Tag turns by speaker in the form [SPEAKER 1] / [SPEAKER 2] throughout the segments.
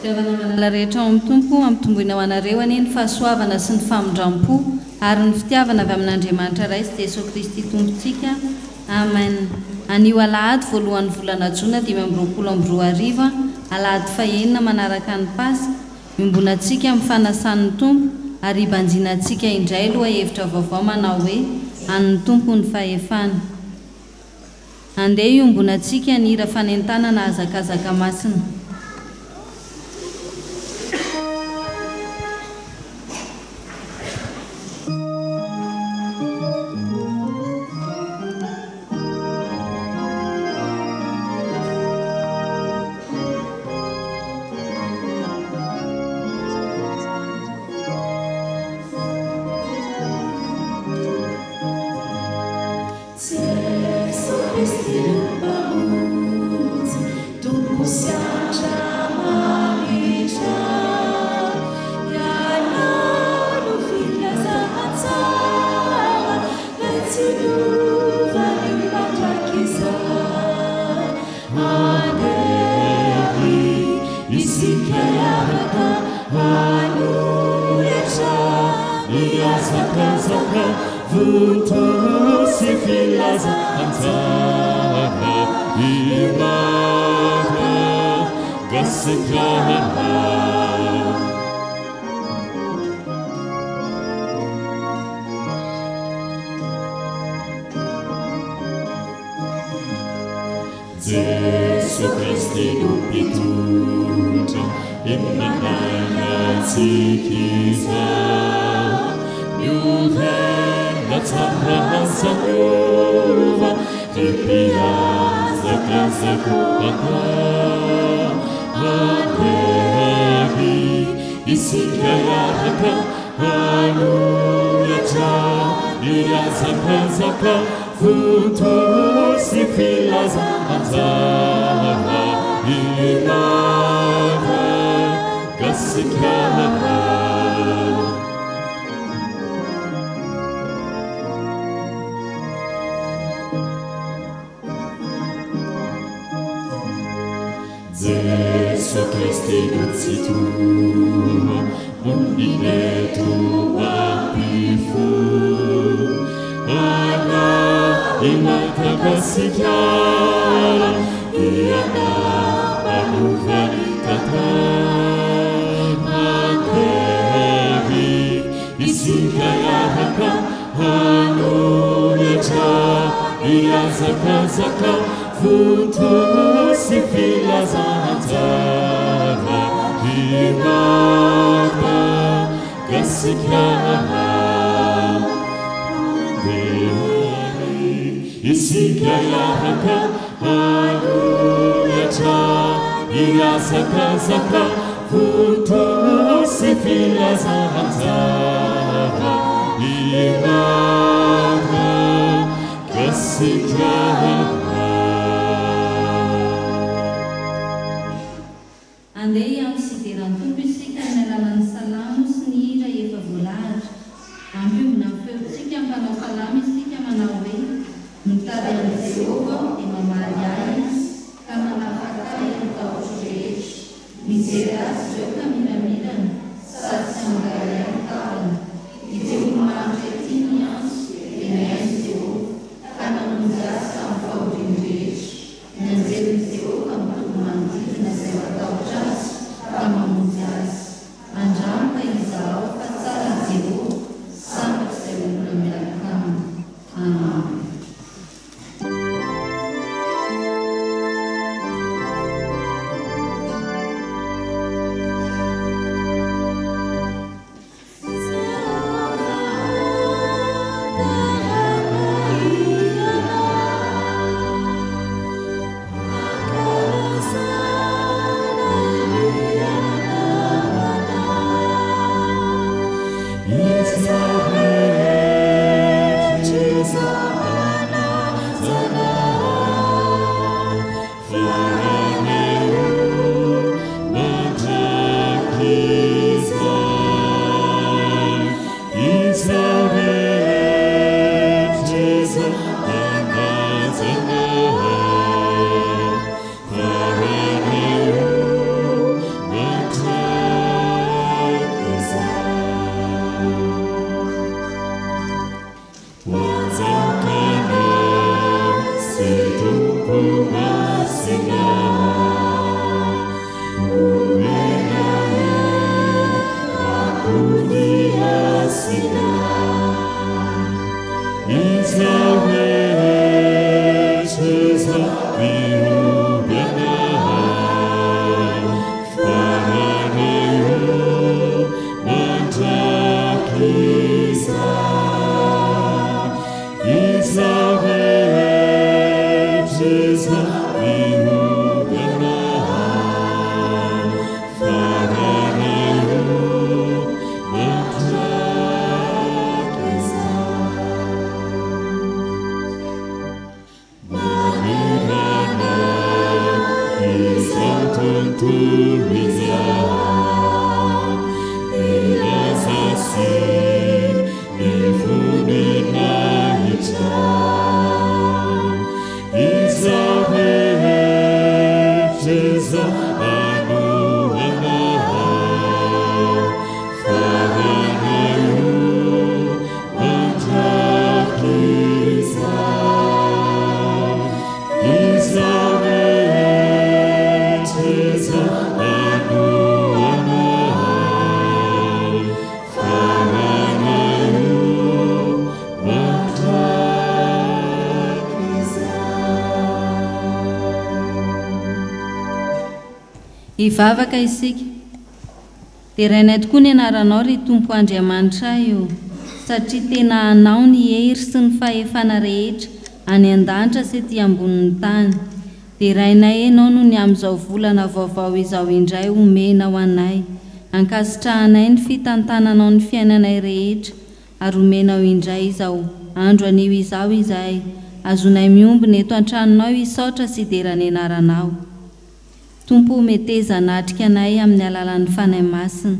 [SPEAKER 1] Ry havana malala rehetra ao amin'ny Tompo, ampitomboina ho anareo anie ny fahasoavana sy ny famindram-po ary ny fitiavana avy amin'Andriamanitra Ray sy Jesoa Kristy Tompontsika. Amen. Anio alahady voalohan'ny volana jona 2025, alahady fahenina manaraka ny Paska, iombonantsika amin'ny fanasan'ny Tompo ary hibanjinantsika indray lohahevitra vaovao manao hoe, An'ny Tompo ny fahefana. Andeha hiombonantsika ny hira fanentanana hazakazaka masina.
[SPEAKER 2] Jeso Kristy no Mpamonjy, Tompo sy Andriamanitra. Ianao no filazantsara, Ilay tsy miova ny mandrakizay. Andeha àry isika hiaraka hanohitra ny hazakazaka vonto sy filazantsara i Madagasikara. Jeso Kristy no mpitondra, inona hainantsika izao? Miorina tsara aza miova, ry mpihazakazaka atao. Andeha àry isika hiaraka hanohitra ny hazakazaka. Vonto sy filazantsara i Madagasikara. Jeso Kristy no Tsitoha, monina eto am-pifo. Ana i Madagasikara, i Ana manova ny tantara. Andeha isika hiaraka hanohitra ny hazakazaka. Vonto sy filazantsara i Madagasikara. Andeha àry isika hiaraka hanohitra ny hazakazaka. Vonto sy filazantsara i Madagasikara.
[SPEAKER 1] Andeha hiantso sy hidera ny Tompo isika amin'ny alalan'ny salamo sy ny hira efa voalahatra. Hampiombona ny feontsika mpanao salamo isika manao hoe, Mitady an'i Jehovah aho dia mamaly ahy Izy, ka manafaka ahy amin'ny tahotro rehetra. Mijery azy ireo ka miramirana, sady tsy mangahiahy ny tavany. Ity olo-mahantra ity niantso, dia nihaino Jehovah, ka namonjy azy tamin'ny fahoriany rehetra. Ny anjelin'i Jehovah mitoby manodidina izay matahotra azy, ka mamonjy azy. Andramo ka izahao fa tsara i Jehovah, sambatra izay olona miaraka aminy. Amen. Hivavaka isika. Derainay tokoa ny anaranao ry Tompo Andriamanitray o, satria tena Anao ny hery sy ny fahefana rehetra any an-danitra sy ety ambonin'ny tany. Derainay Ianao noho ny amin'izao volana vaovao izao indray omenao anay. Ankasitrahanay ny fitantananao ny fiainanay rehetra ary omenao indray izao andro anio izao izahay azonay miombona eto an-tranonao hisaotra sy hidera ny anaranao. Tompo o meteza hanatrika anay amin'ny alalan'ny Fanahy Masina.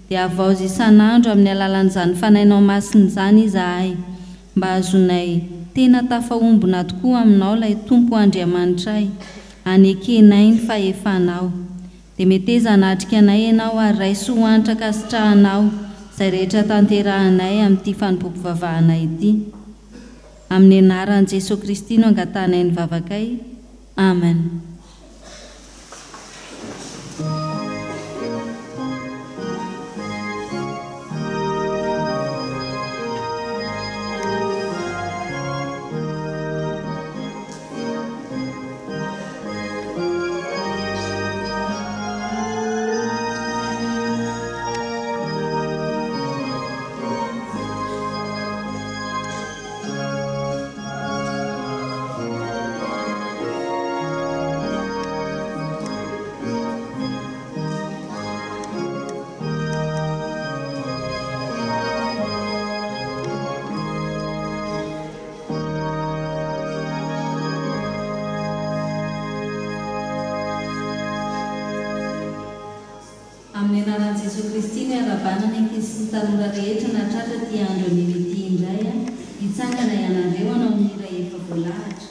[SPEAKER 1] Dia havaozy isan'andro amin'ny alalan'izany Fanahinao Masina izany izahay, mba hahazoanay tena tafaombona tokoa Aminao ilay Tompo Andriamanitray, hanekenay ny fahefanao. Dia meteza hanatrika anay Ianao ary raiso ho hanitra ankasitrahanao izay rehetra tanterahanay amin'ity fanompoam-pivavahanay ity. Amin'ny anaran'i Jesoa Kristy no angatahanay ny vavakay. Amen. Amin'ny anaran'i Jesoa Kristy no iarahabana ny ankizy sy ny tanora rehetra nahatratra ity andro anio ity indray a! Hitsangana ianareo hanao ny hira efa voalahatra.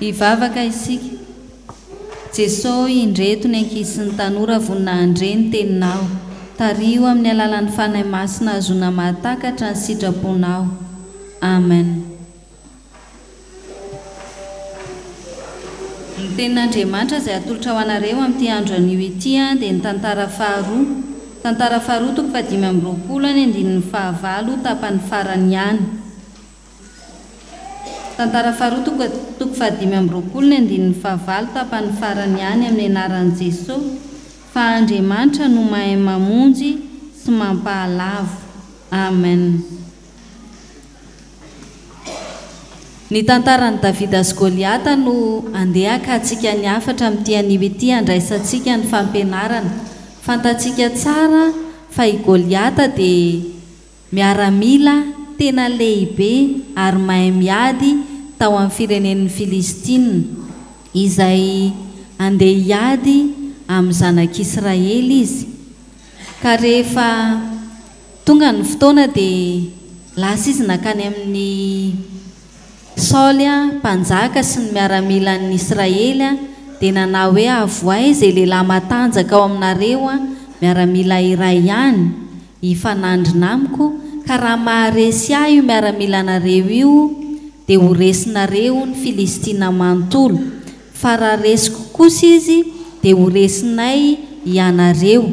[SPEAKER 1] Hivavaka isika. Jeso indreto ny ankizy sy ny tanora vonona handre ny teninao. Tariho amin'ny alalan'ny Fanahy Masina hahazoana mahatakatra ny sitraponao. Amen. Ny tenin'Andriamanitra izay atolotra ho anareo amin'ity andro anio ity dia ny tantara faharoa, Tantara faharoa toko fahadimy amby roapolo any andininy fahavalo tapany farany ihany. Tantara faharoa toko toko fahadimy amby roapolo ny andininy fahavalo tapany farany ihany amin'ny anaran'i Jesoa fa Andriamanitra no mahay mamonjy sy mampahalavo. Amen. Ny tantaran'i Davida sy Goliata no andeha hakantsika ny hafatra amin'ity anio ity handraisantsika ny fampianarana. Fantatsika tsara fa i Goliata dia miaramila tena lehibe ary mahay miady tao amin'ny firenen'ny Filistina, izay andeha hiady amin'ny zanak'Israely izy. Ka rehefa Tonga ny fotoana dia lasa izy nankany amin'i Saoly mpanjaka sy ny miaramilan'ny Israely dia nanao hoe, Avohay izay lehilahy matanjaka ao aminareo, miaramila iray ihany, hifanandrina amiko, ka raha maharesy ahy io miaramilanareo io, dia ho resinareo ny Filistina manontolo, fa raha resiko kosa izy, dia ho resinay hianareo.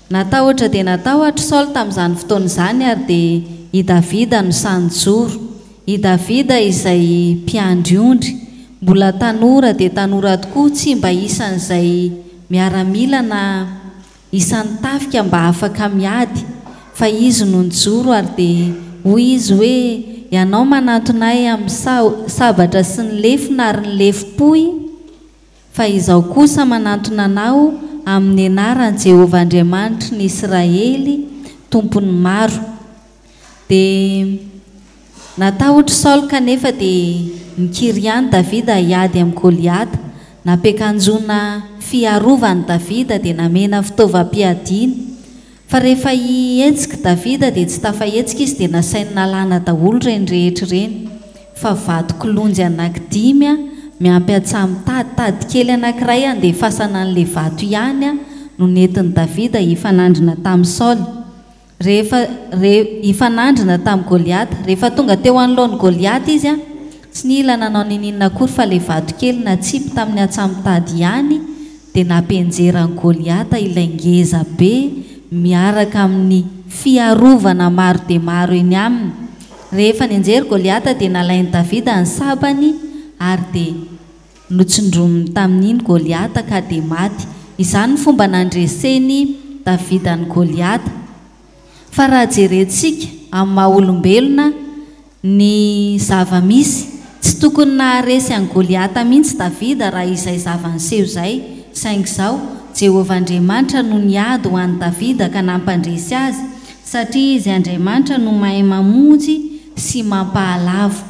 [SPEAKER 1] Natahotra dia natahotra Saoly tamin'izany fotoana izany ary dia I Davida no sahy nijoro. I Davida izay mpiandry ondry, mbola tanora dia tanora tokoa, tsy mba isan'izay miaramila na isan'ny tafika mba afaka miady, fa izy no nijoro ary dia hoy izy hoe, Ianao manantona ahy amin'ny sabatra sy ny lefona ary ny lefom-pohy, fa izaho kosa manantona anao amin'ny anaran'i Jehovah Andriamanitry ny Israely, Tompon'ny maro. Dia natahotra Saoly kanefa dia nikiry ihany Davida hiady amin'i Goliata. Nampiakanjoana fiarovana Davida dia namena fitaovam-piadiana. Fa rehefa hihetsika Davida dia tsy tafahetsika izy dia nasainy nalana daholo ireny rehetra ireny. Fa vato kilonjy anankidimy miampy antsamitady, tady kely anankiray handefasana an'ilay vato ihany no nentin'i Davida hifanandrina tamin'i Saoly. Rehefa re hifanandrina tamin'i Goliata. Rehefa tonga teo anoloan'i Goliata izy, tsy nila nanao niniana akory fa ilay vato kely natsipy tamin'ny antsamitady ihany dia nampianjera an'i Goliata ilay ngeza be miaraka amin'ny fiarovana maro dia maro eny aminy. Rehefa nianjera Goliata dia nalain'i Davida ny sabany ary dia Notsindrominy tamin'iny Goliata ka dia maty. Izany ny fomba nandresen'i Davida an'i Goliata. Fa raha jerentsika amin'ny maha olombelona ny zava-misy, tsy tokony naharesy an'i Goliata mihitsy Davida raha izay zava-niseho izay, saingy izao, Jehovah Andriamanitra no niady ho an'i Davida ka nampandresy azy, satria Izy Andriamanitra no mahay mamonjy sy mampahalavo.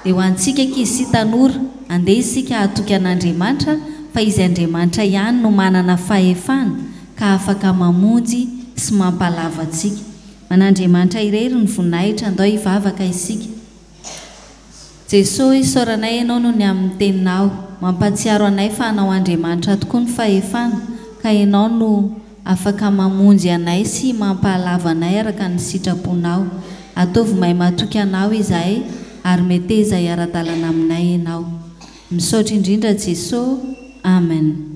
[SPEAKER 1] Dia ho antsika ankizy sy tanora, andeha isika hatoky an'Andriamanitra fa Izy Andriamanitra ihany no manana fahefana ka afaka mamonjy sy mampalavo antsika. An'Andriamanitra irery ny voninahitra, andao hivavaka isika. Jesoa, isaoranay Ianao noho ny amin'ny Teninao. Mampahatsiaro anay fa anao Andriamanitra tokoa ny fahefana ka Ianao no Afaka mamonjy anay sy mampahalavo anay araka ny sitraponao. Ataovy mahay matoky Anao izahay ary meteza hiara-dalana aminay Ianao. Misaotra indrindra Jeso. Amen.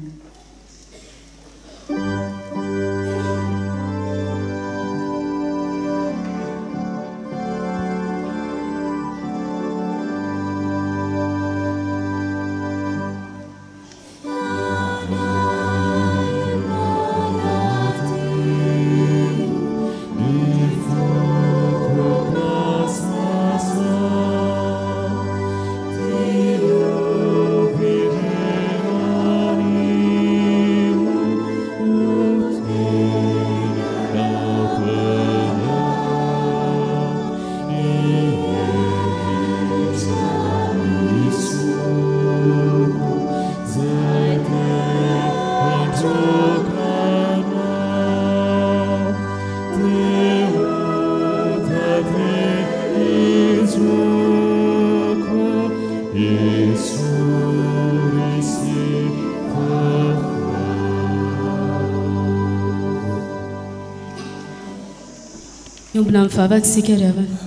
[SPEAKER 2] Miombona mivavaka isika ry havana.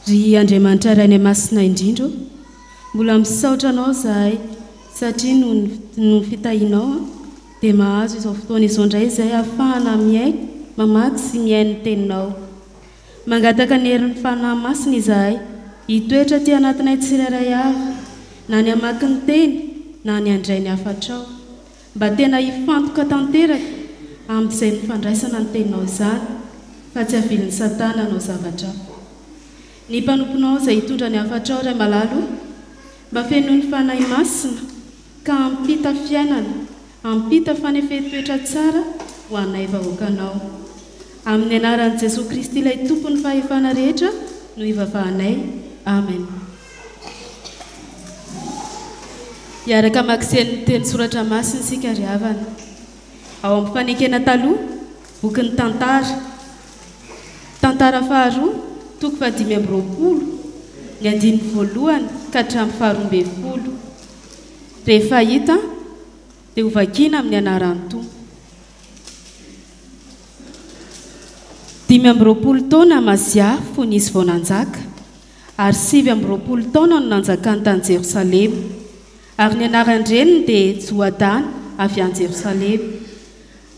[SPEAKER 2] Ry Andriamanitra Rainay Masina indrindra ô, mbola misaotra Anao izahay satria noho ny noho ny fitahianao dia mahazo izao fotoana izao indray izahay ahafahana mihaino, mamaky sy mihaino ny Teninao. Mangataka ny herin'ny Fanahy Masina izahay hitoetra aty anatinay tsirairay avy, na ny hamaky ny Teny na ny handray ny hafatrao. Mba tena hifantoka tanteraka amin'izay nifandraisana ny teninao izany fa tsy havilin'i Satana hanao zavatra hafa. Ny mpanomponao izay hitondra ny hafatrao Ray malala o, mba fenoy ny Fanahy Masina ka hampita fiainana, hampita fanefen-toetra tsara ho anay vahoakanao. Amin'ny anaran'i Jesoa Kristy ilay Tompon'ny fahefana rehetra no ivavahanay. Amen. Hiaraka hamaky sy ny teny soratra masina isika ry havana. Ao amin'ny Fanekena Taloha, bokin'ny Tantara. Tantara faharoa, toko fahadimy amby 20, ny andininy voalohany ka hatramin'ny faharoa ambin'ny folo. Rehefa hita dia hovakina amin'ny anaran'ny Tompo. 25 taona Amazia fony izy vao nanjaka, ary 29 taona no nanjakany tany Jerosalema. Ary ny anaran-dreniny dia Joadana avy any Jerosalema.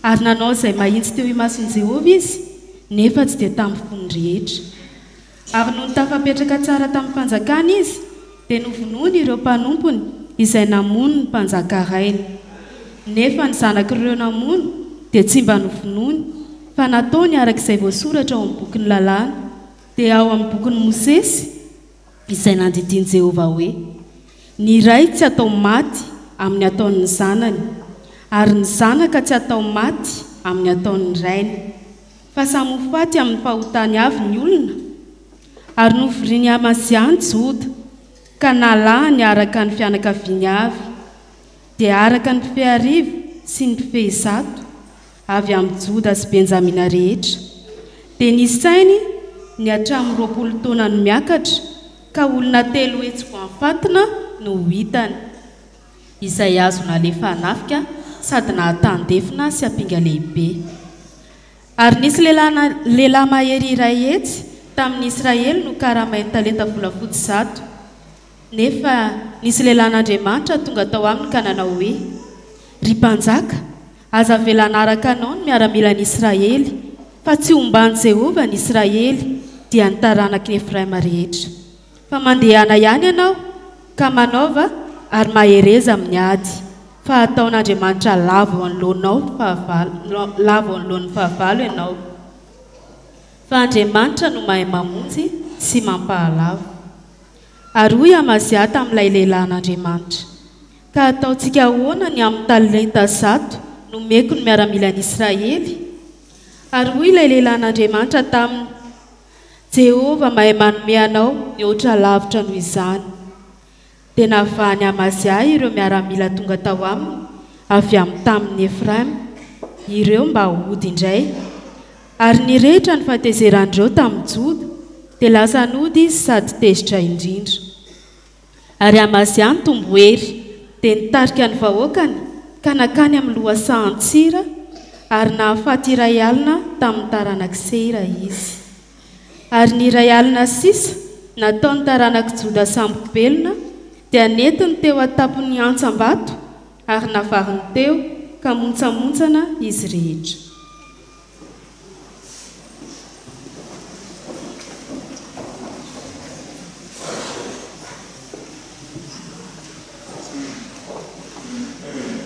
[SPEAKER 2] Ary nanao izay mahitsy teo imason'i Jehovah izy, nefa tsy dia tamin'ny fony rehetra. Ary nony tafapetraka tsara tamin'ny fanjakany izy, dia novonoiny ireo mpanompony izay namono ny mpanjaka rainy. Nefa ny zanak'ireo namono dia tsy mba novonoiny, fa nataony araka izay voasoratra ao amin'ny bokin'ny lalàna, dia ao amin'ny bokin'i Mosesy, izay nandidian'i Jehovah hoe, Ny ray tsy atao maty amin'ny ataon'ny zanany, ary ny zanaka tsy atao maty amin'ny ataon'ny rainy, fa samy ho faty amin'ny fahotany avy ny olona. Ary novorian'i Amazia ny Joda, ka nalahany araka ny fianakaviany avy, dia araka ny mpifehy arivo sy ny mpifehy zato, avy amin'i Joda sy Benjamina rehetra. Dia nisainy ny hatramin'ny 20 taona no miakatra, ka olona 300 voafantina no ho hitany, izay azo nalefa hanafika sady nahatan-defona sy ampinga lehibe. Ary nisy lehilahy lehilahy mahery 100 tamin'ny Israely nokaramainy talenta volafotsy 100. Nefa nisy lehilahin'Andriamanitra tonga tao aminy ka nanao hoe, Ry mpanjaka, aza avela hanaraka anao ny miaramilan'ny Israely, fa tsy homban'i Jehovah ny Israely, dia ny taranak'i Efraima rehetra. Fa mandehana ihany ianao, ka manaova ary mahereza amin'ny ady, fa hataon'Andriamanitra lavo eo anoloanao fahavalo, lavo eo anoloan'ny fahavalo ianao. Fa Andriamanitra no mahay mamonjy sy mampahalavo. Ary hoy Amazia tamin'ilay lehilahin'Andriamanitra, Ka hataontsika ahoana ny amin'ny talenta 100 nomeko ny miaramilan'i Israely? Ary hoy ilay lehilahin'Andriamanitra taminy, Jehovah mahay manome anao mihoatra lavitra noho izany. Dia navahan'i Amazia ireo miaramila tonga tao aminy avy amin'ny tanin'i Efraima ireo mba hody indray. Ary nirehitra ny fahatezeran'ireo tamin'i Joda, dia lasa nody izy sady tezitra indrindra. Ary Amazia nitombo hery, dia nitarika ny vahoakany ka nankany amin'ny lohasahan-tsira, ary nahafaty 1000 tamin'ny taranak'i Seira izy. Ary ny 1000 sisa nataon'ny taranak'i Joda sambo-belona dia nentiny teo an-tampon'ny hantsam-bato ary navariny teo ka montsamontsana izy rehetra.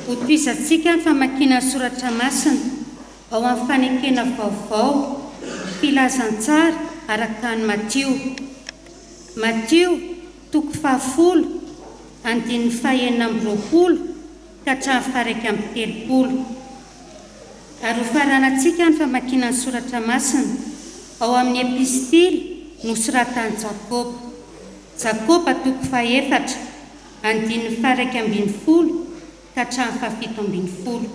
[SPEAKER 3] Hotohizantsika ny famakiana ny soratra masina ao amin'ny Fanekena Vaovao, Filazantsara araka an'i Matio. Matio, toko fahafolo, andininy fahenina amby 20 ka hatramin'ny faha-31. Ary hofaranantsika ny famakiana ny soratra masina ao amin'ny epistily nosoratan'i Jakoba. Jakoba toko fahefatra, andininy faha-11 ka hatramin'ny faha-17.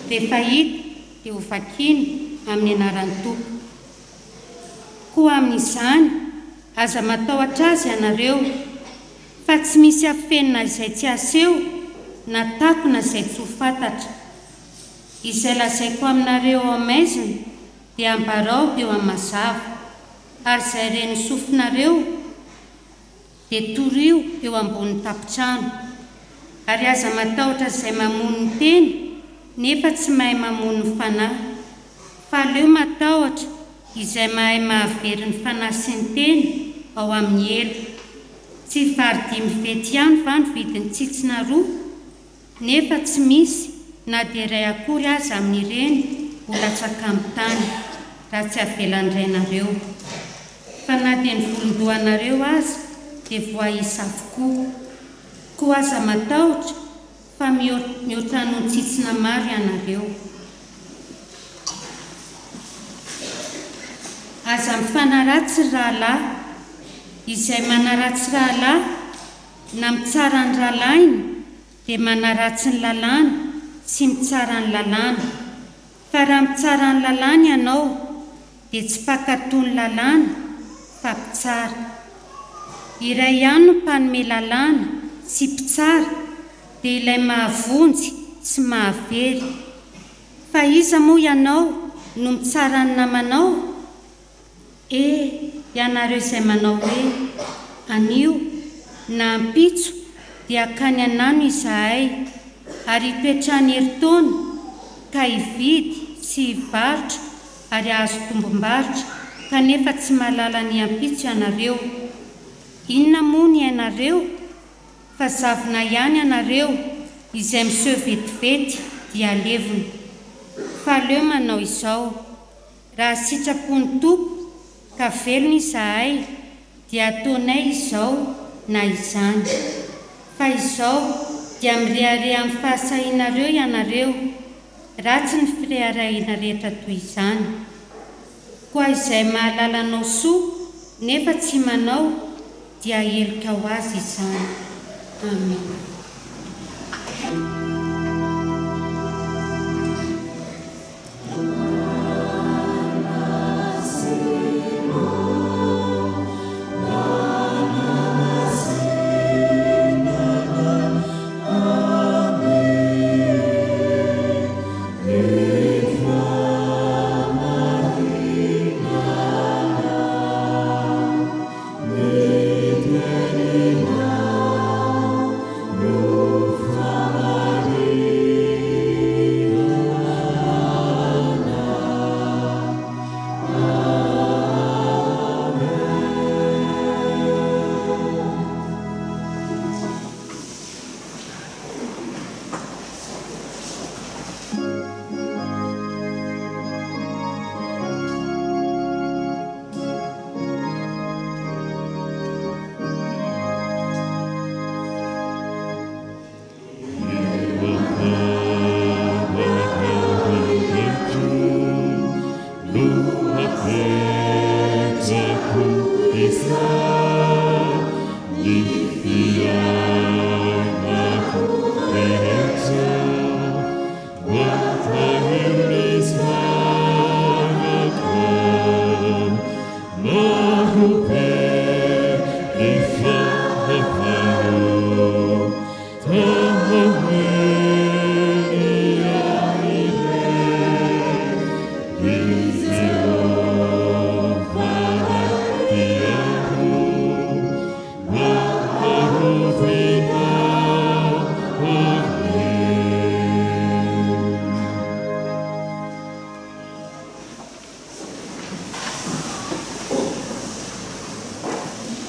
[SPEAKER 3] Rehefa hita dia hovakiana amin'ny anaran'ny Tompo. Koa amin'izany, aza matahotra azy ianareo, fa tsy misy afenina izay tsy aseho, na takona izay tsy ho fantatra. Izay lazaiko aminareo ao amaizina dia ambarao eo amin'ny mazava, ary izay ren'ny sofinareo dia torio eo ambonin'ny tampon-trano. Ary aza matahotra izay mamono ny tena, nefa tsy mahay mamono ny fanahy. Fa aleo matahotra izay mahay mahavery ny fanahy sy ny tena ao amin'ny helo. Tsy vary dimy vety ihany va ny vidin'ny tsitsina roa? Nefa tsy misy na dia iray akory aza amin'ireny ho latsaka amin'ny tany, raha tsy avelan'ny Rainareo. Fa na dia ny volon-dohanareo aza dia voaisa avokoa. Koa aza matahotra, fa mihoatra noho ny tsitsina maro ianareo. Aza mifanaratsy ry rahalahy. Izay manaratsy rahalahy na mitsara ny rahalahiny dia manaratsy ny lalàna sy mitsara ny lalàna. Fa raha mitsara ny lalàna ianao dia tsy mpankatò ny lalàna fa mpitsara. Iray ihany no mpanome lalàna sy mpitsara dia ilay mahavonjy sy mahavery. Fa iza moa ianao no mitsara ny namanao? E, ianareo izay manao hoe, Anio, na ampitso, dia hankany anano izahay, ary hitoetra any herintaona, ka hividy sy hivarotra ary hahazo tombom-barotra. Kanefa tsy mahalala ny ampitso ianareo. Inona moa ny ainareo? Fa zavona ihany ianareo, izay miseho vetivety dia levona. Fa aleo manao izao, Raha sitrapon'ny Tompo ka velona izahay dia ataonay izao na izany. Fa izao dia mirehareha amin'ny fahasahianareo ianareo, ratsy ny fireharehina rehetra toy izany. Koa izay mahalala anao soa nefa tsy manao dia heloka ho azy izany. Amena.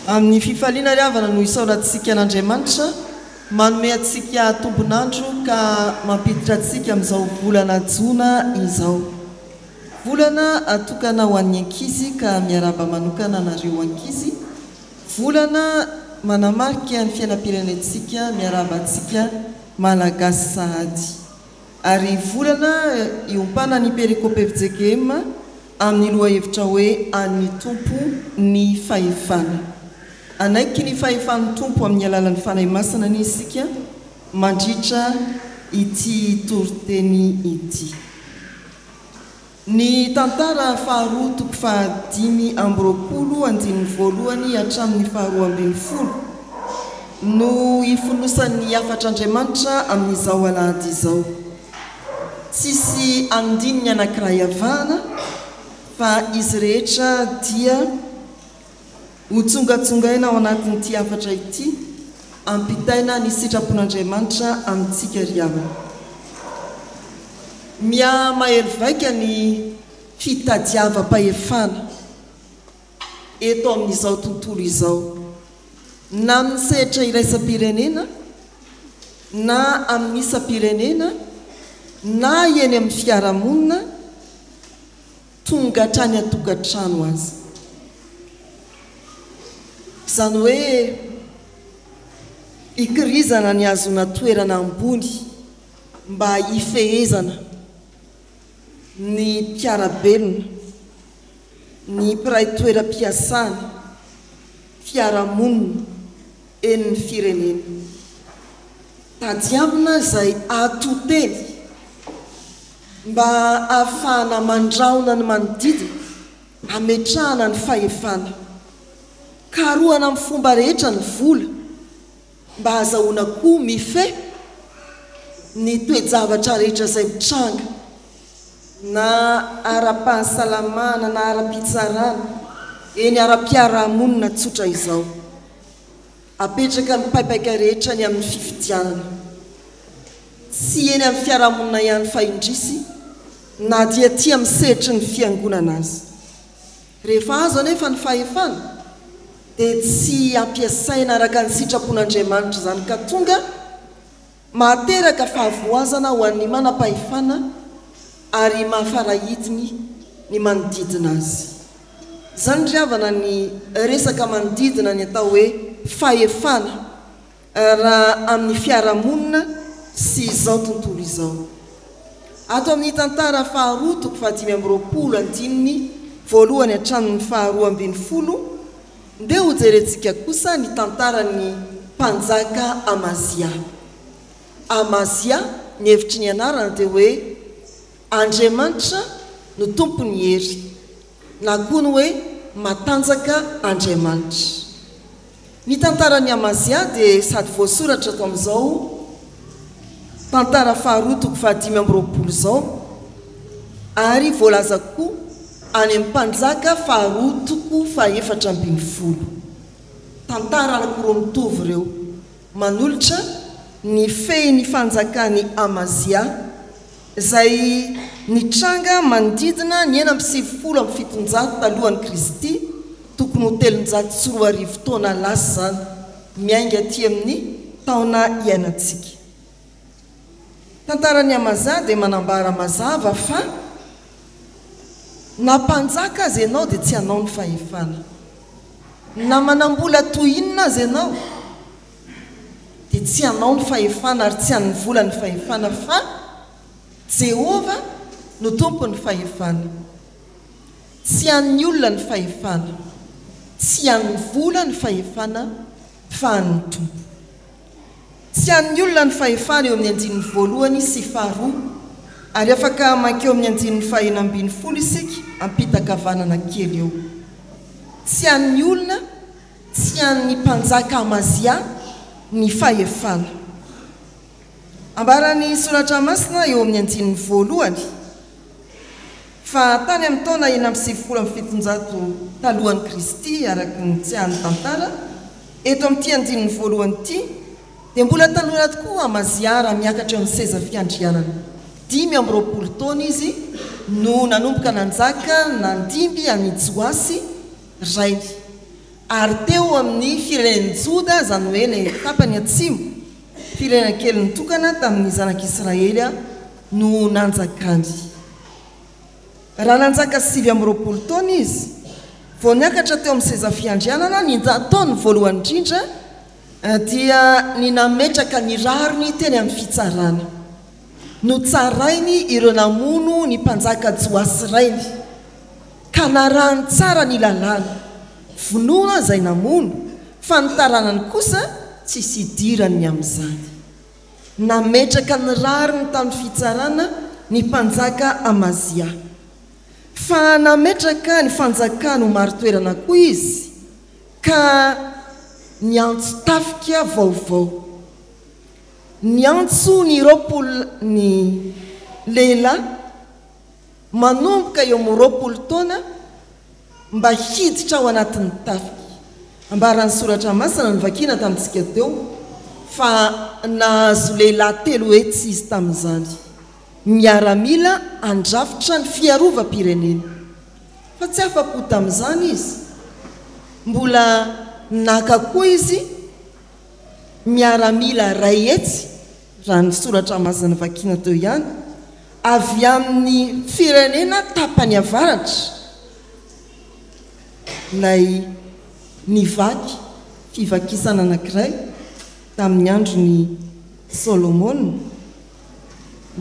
[SPEAKER 4] Amin'ny fifaliana ry havana no isaorantsika an'Andriamanitra manome antsika tombon'andro ka mampiditra antsika amin'izao volana jona izao. Volana atokana ho an'ny ankizy ka miarahaba manokana anareo ankizy. Volana manamarika ny fiainam-pirenentsika miarahaba antsika Malagasy sahady. Ary volana iompanan'ny Perikope fjkm amin'ny lohahevitra hoe An'ny Tompo ny fahefana. Hanaiky ny fahefan'ny Tompo amin'ny alalan'ny Fanahy Masina anie isika mandritra ity toriteny ity. Ny Tantara faharoa toko faha-25 andininy voalohany hatramin'ny faharoa ambin'ny folo no ifonosan'ny hafatr'Andriamanitra amin'izao alahady izao. Tsisy andininy anankiray avahana fa izy rehetra dia Hotsongatsongaina ao anatin'ity hafatra ity, ampitaina ny sitrapon'Andriamanitra amintsika ry havana. Miha mahery vaika ny fitadiavam-pahefana eto amin'izao tontolo izao, na amin'ny sehatra iraisam-pirenena, na amin'ny isam-pirenena, na eny amin'ny fiarahamonina, Tonga hatrany an-tokantrano aza. Izany hoe ikirizana ny hahazoana toerana ambony mba hifehezana ny mpiara-belona, ny mpiray toeram-piasana, fiarahamonina, eny ny firenena. Tadiavina izay ato-teny. Mba hahafahana mandrahona ny manodidina, hametrahana ny fahefana. Karohana amin'ny fomba rehetra ny vola, mba hahazahoana koa mifehy ny toe-javatra rehetra izay mitranga, na ara-pahasalamana na ara-pitsarana, eny ara-piarahamonina tsotra izao. Apetraka ny paipaika rehetra ny amin'ny fifidianana. Tsy eny amin'ny fiarahamonina ihany fa indrisy na dia aty amin'ny sehatry ny fiangonana aza. Rehefa azo anefa ny fahefana dia tsy ampiasaina araka ny sitrapon'Andriamanitra izany ka tonga mahateraka fahavoazana ho an'ny manam-pahefana ary mahafarahidiny ny manodidina azy. Izany ry havana ny resaka manodidina ny atao hoe fahefana raha amin'ny fiarahamonina sy izao tontolo izao. Ato amin'ny tantara faharoa toko fahadimy amby 20 andininy voalohany hatramin'ny faharoa ambin'ny folo, ndeha hojerentsika kosa ny tantaran'ny mpanjaka Amazia. Amazia, ny hevitry ny anarana dia hoe Andriamanitra no tompon'ny hery, na koa ny hoe matanjaka Andriamanitra. Ny tantaran'i Amazia dia sady voasoratra ato amin'izao Tantara faharoa toko fahadimy amby 20 izao ary voalaza koa any amin'ny Mpanjaka faharoa toko faha-14. Tantara anankiroa mitovy ireo, manolotra ny fehin'ny fanjakan'i Amazia, izay nitranga manodidina ny 796 talohan'i Kristy, tokony ho 2300 taona lasa izany, miainga aty amin'ny taona iainantsika. Tantaran'i Amazia dia manambara mazava fa na mpanjaka aza ianao dia tsy anao ny fahefana. Na manam-bola toy inona aza ianao dia tsy anao ny fahefana ary tsy an'ny vola ny fahefana fa Jehovah no tompon'ny fahefana. Tsy an'ny olona ny fahefana, tsy an'ny vola ny fahefana fa an'ny Tompo. Tsy an'ny olona ny fahefana eo amin'ny andininy voalohany sy faharoa, ary afaka mankeo amin'ny andininy faha-16 isika ampitan-kavanana kely eo. Tsy an'ny olona, tsy an'ny mpanjaka Amazia ny fahefana. Ambaran'ny Soratra Masina eo amin'ny andininy voalohany fa tany amin'ny taona 796 talohan'i Kristy, araka ny tsiahin'ny tantara, eto amin'ity andininy voalohany ity, dia mbola tanora tokoa Amazia raha miakatra eo amin'ny seza fiandrianana. 25 taona izy no nanomboka nanjaka nandimby an'i Joasy rainy. Ary teo amin'ny firenen'i Joda, izany hoe ilay tapany atsimo, firenena kely nitokana tamin'ny zanak'Israely, no nanjakany. Raha nanjaka 29 taona izy, vao niakatra teo amin'ny seza fiandrianana, ny nataony voalohany indrindra dia ny nametraka ny rariny teny amin'ny fitsarana. Notsarainy ireo namono ny mpanjaka Joasy rainy, ka narahany tsara ny lalàna. Vonoa izay namono, fa ny taranany kosa tsisy idirany ny amin'izany. Nametraka ny rariny tamin'ny fitsarana ny mpanjaka Amazia. Fa nametraka ny fanjakany ho marin-toerana koa izy, ka niantso tafika vaovao. Niantso ny 20 ny lehilahy manomboka eo amin'ny 20 taona mba hiditra ao anatin'ny tafika. Ambaran'ny Soratra Masina novakiana tamintsika teo fa nahazo lehilahy 300 izy tamin'izany, miaramila handrafitra ny fiarovam-pirenena. Fa tsy afa-po tamin'izany izy. Mbola naka koa izy miaramila 100, raha ny Soratra Masina novakiana teo ihany, avy amin'ny firenena tapany avaratra, ilay nivaky fivakisana anankiray tamin'ny andron'i Solomona,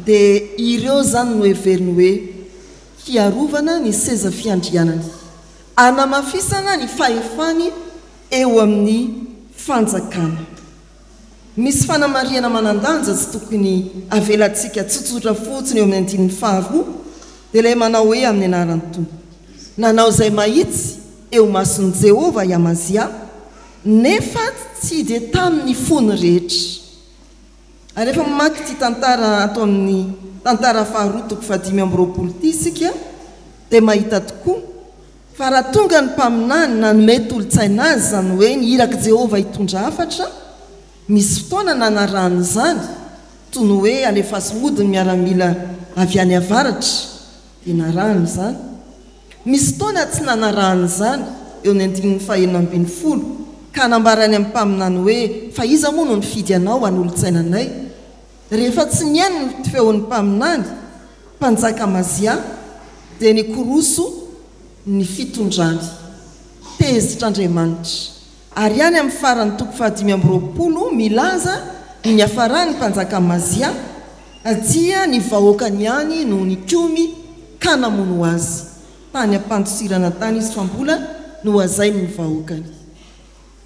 [SPEAKER 4] dia ireo izany no heveriny hoe hiarovana ny seza fiandrianany, hanamafisana ny fahefany eo amin'ny fanjakana. Misy fanamarihana manan-danja tsy tokony havelantsika tsotsotra fotsiny eo amin'ny andininy faharoa, dia ilay manao hoe amin'ny anaran'ny Tompo. Nanao izay mahitsy eo imason'i Jehovah i Amazia, nefa tsy dia tamin'ny fony rehetra. Ary rehefa mamaky ity tantara ato amin'ny Tantara faharoa toko fahadimy amby 20 ity isika, dia mahita tokoa fa raha tonga ny mpaminany nanome tolo-tsaina azy, izany hoe ny irak'i Jehovah hitondra hafatra, misy fotoana nanarahany izany, toy ny hoe alefaso mody ny miaramila avy any avaratra, dia narahany izany. Misy taona tsy nanarahany izany, eo amin'ny andininy fahenina 16, ka nambarany amin'ny mpaminany hoe, Fa iza moa no nifidy anao hanolotsaina anay? Rehefa tsy nihaino ny feon'ny mpaminany, mpanjaka Amazia, dia nikoroso ny fitondrany. Tezitra Andriamanitra. Ary any amin'ny faran'ny toko fahadimy 25 milaza ny niafaran'ny mpanjaka Amazia, dia ny vahoakany ihany no nikomy ka namono azy. Tany am-pandosirana tany izy fa mbola nohazain'ny vahoakany.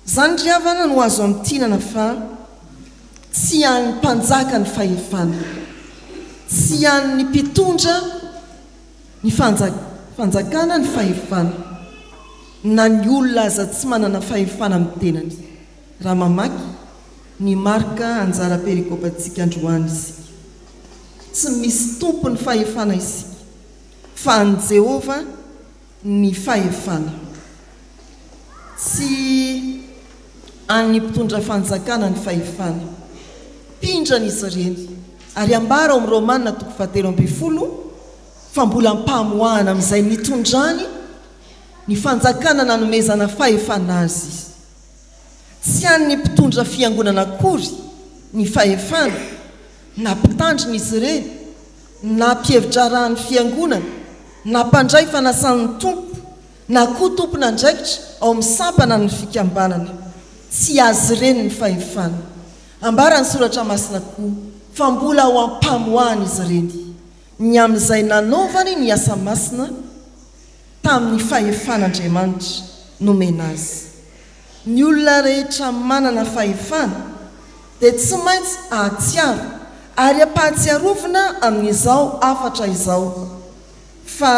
[SPEAKER 4] Izany ry havana no azo amintinana fa tsy an'ny mpanjaka ny fahefana, tsy an'ny mpitondra ny fanjakana ny fahefana, na ny olona aza tsy manana fahefana amin'ny tenany. Raha mamaky ny marika anjara perikopantsika androany isika, tsy misy tompon'ny fahefana isika fa an'i Jehovah ny fahefana. Tsy an'ny mpitondra fanjakana ny fahefana. Mpindrana izy ireny, ary ambara ao amin'ny Romana toko fahatelo 12 fa mbola ampamoahana amin'izay nitondrany ny fanjakana nanomezana fahefana azy izy. Tsy an'ny mpitondra fiangonana akory ny fahefana, na mpitandrina izy ireny, na mpihevi-draharahan'ny fiangonana, na mpandray fanasan'ny Tompo, na koa tompon'andraikitra ao amin'ny sampana ny fikambanana. Tsy azy ireny ny fahefana. Ambaran'ny Soratra Masina koa fa mbola ho ampamoahana izy ireny, ny amin'izay nanaovany ny asa masina tamin'ny fahefan'Andriamanitra nomena azy. Ny olona rehetra manana fahefana dia tsy maintsy hahatsiaro ary ampahatsiarovina amin'izao hafatra izao fa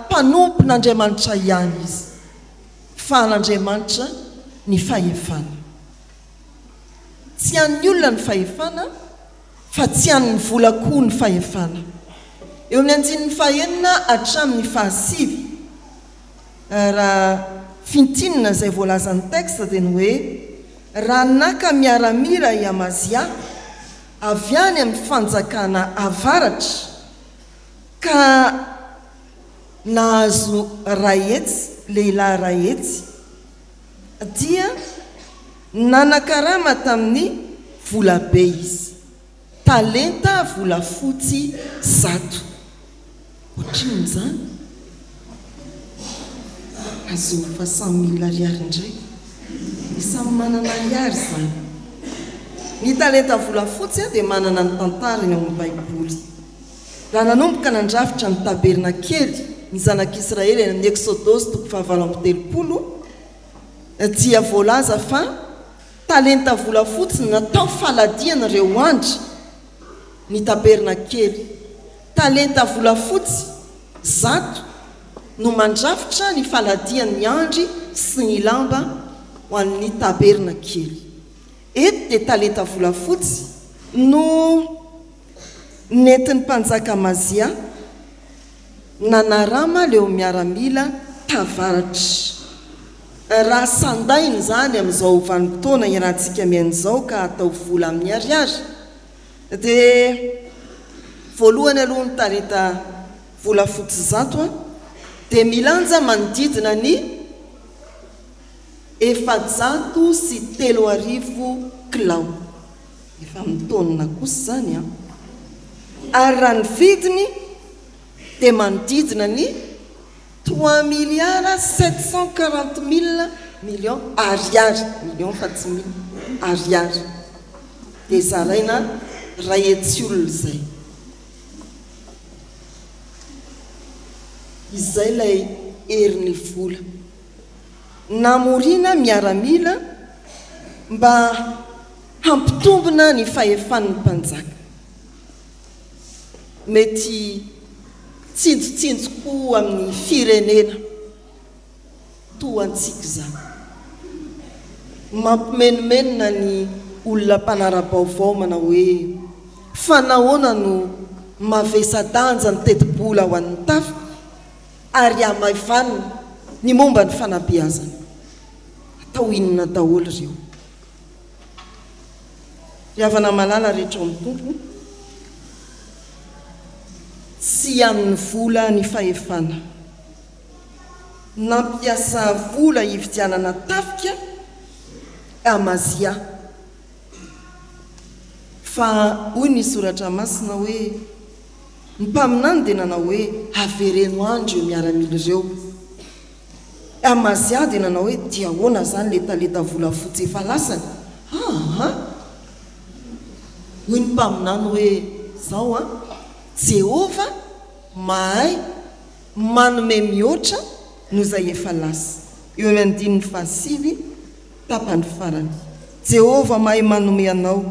[SPEAKER 4] mpanompon'Andriamanitra ihany izy, fa an'Andriamanitra ny fahefana. Tsy an'ny olona ny fahefana fa tsy an'ny vola koa ny fahefana. Eo amin'ny andininy fahenina hatramin'ny fahasivy, raha fintinina izay voalazan'ny texte dia ny hoe, raha naka miaramila i Amazia avy any amin'ny fanjakana avaratra ka nahazo 100 lehilahy 100 dia nanakarama tamin'ny volabe izy. Talenta volafotsy 100. Ohatrinona izany? Azovy fa samy mila ariary indray. Dia samy manana ariary izany. Ny talenta volafotsy dia manana ny tantarany ao amin'ny Baiboly. Raha nanomboka nandrafitra ny tabernakely ny zanak'Israely any amin'ny Eksodosy toko fahavalo 38 dia voalaza fa Talenta volafotsy natao faladiana ireo andry ny tabernakely. Talenta volafotsy 100 no mandrafitra ny faladian'ny andry sy ny lamba ho an'ny tabernakely. Eto dia talenta volafotsy no nentin'ny mpanjaka Amazia. Nanarama leo miaramila tavaratra. Raha sandaina izany amin'izao vanim-potoana iarahantsika miaina izao ka atao vola amin'ny ariary dia voalohany aloha ny talenta volafotsy 100 dia milanja manodidina ny 3400 kilao. Efa amin'ny taonina kosa izany an! Ary raha ny vidiny dia manodidina ny trois milliards sept cent quarante mille millions ariary, millions fa tsy mille, ariary. Dia zaraina 100 olona izay. Izay ilay herin'ny vola. Namoriana miaramila mba hampitombina ny fahefan'ny mpanjaka. Mety tsinjotsinjo koa amin'ny firenena toa antsika izany. Mampimenomenona ny olona mpanara-baovao manao hoe, Fa nahoana no mavesa-danja ny tetibola ho an'ny tafika ary hamaivanina ny momba ny fanabeazana? Atao inona daholo ireo? Ry havana malala rehetra ao amin'ny Tompo, tsy amin'ny vola ny fahefana. Nampiasa vola hividianana tafika Amazia. Fa hoy ny Soratra Masina hoe, Ny mpaminany dia nanao hoe, Avereno any ireo miaramila ireo. Amazia dia nanao hoe, Dia ahoana izany ilay talenta volafotsy efa lasany? Aa! Hoy ny mpaminany hoe, Izao an, Jehovah mahay manome mihoatra noho izay efa lasa. Eo amin'ny andininy fahasivy, tapany farany. Jehovah mahay manome anao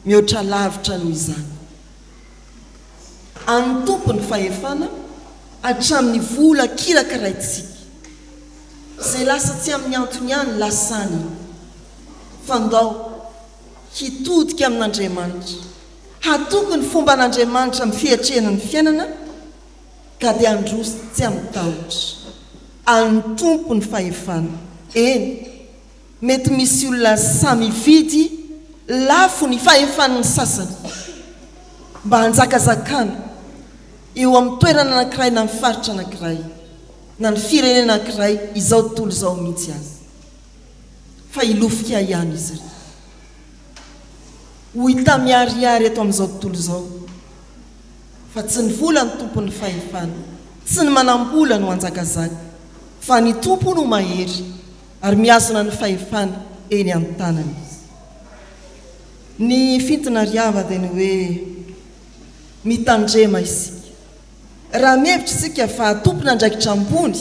[SPEAKER 4] mihoatra lavitra noho izany. An'ny Tompo ny fahefana hatramin'ny vola kirakiraintsika. Izay lasa tsy amin'ny antony ihany lasa any. Fa ndao hitodika amin'Andriamanitra, hatoky ny fomban'Andriamanitra amin'ny fiatrehana ny fiainana ka dia handroso tsy amin-tahotra. An'ny Tompo ny fahefana. Eny, mety misy olona sahy mividy lafo ny fahefan'ny sasany mba hanjakazakana eo amin'ny toerana anankiray na ny faritra anankiray na ny firenena anankiray izao tontolo izao mihitsy aza. Fa hilofika ihany izy ireo. Ho hita miharihary eto amin'izao tontolo izao fa tsy ny vola no tompon'ny fahefana, tsy ny manam-bola no hanjakazaka, fa ny Tompo no mahery ary mihazona ny fahefana eny an-tanany Izy. Ny fintina ry havana dia ny hoe mitandrema isika. Raha mihevitra isika fa tompon'andraikitra ambony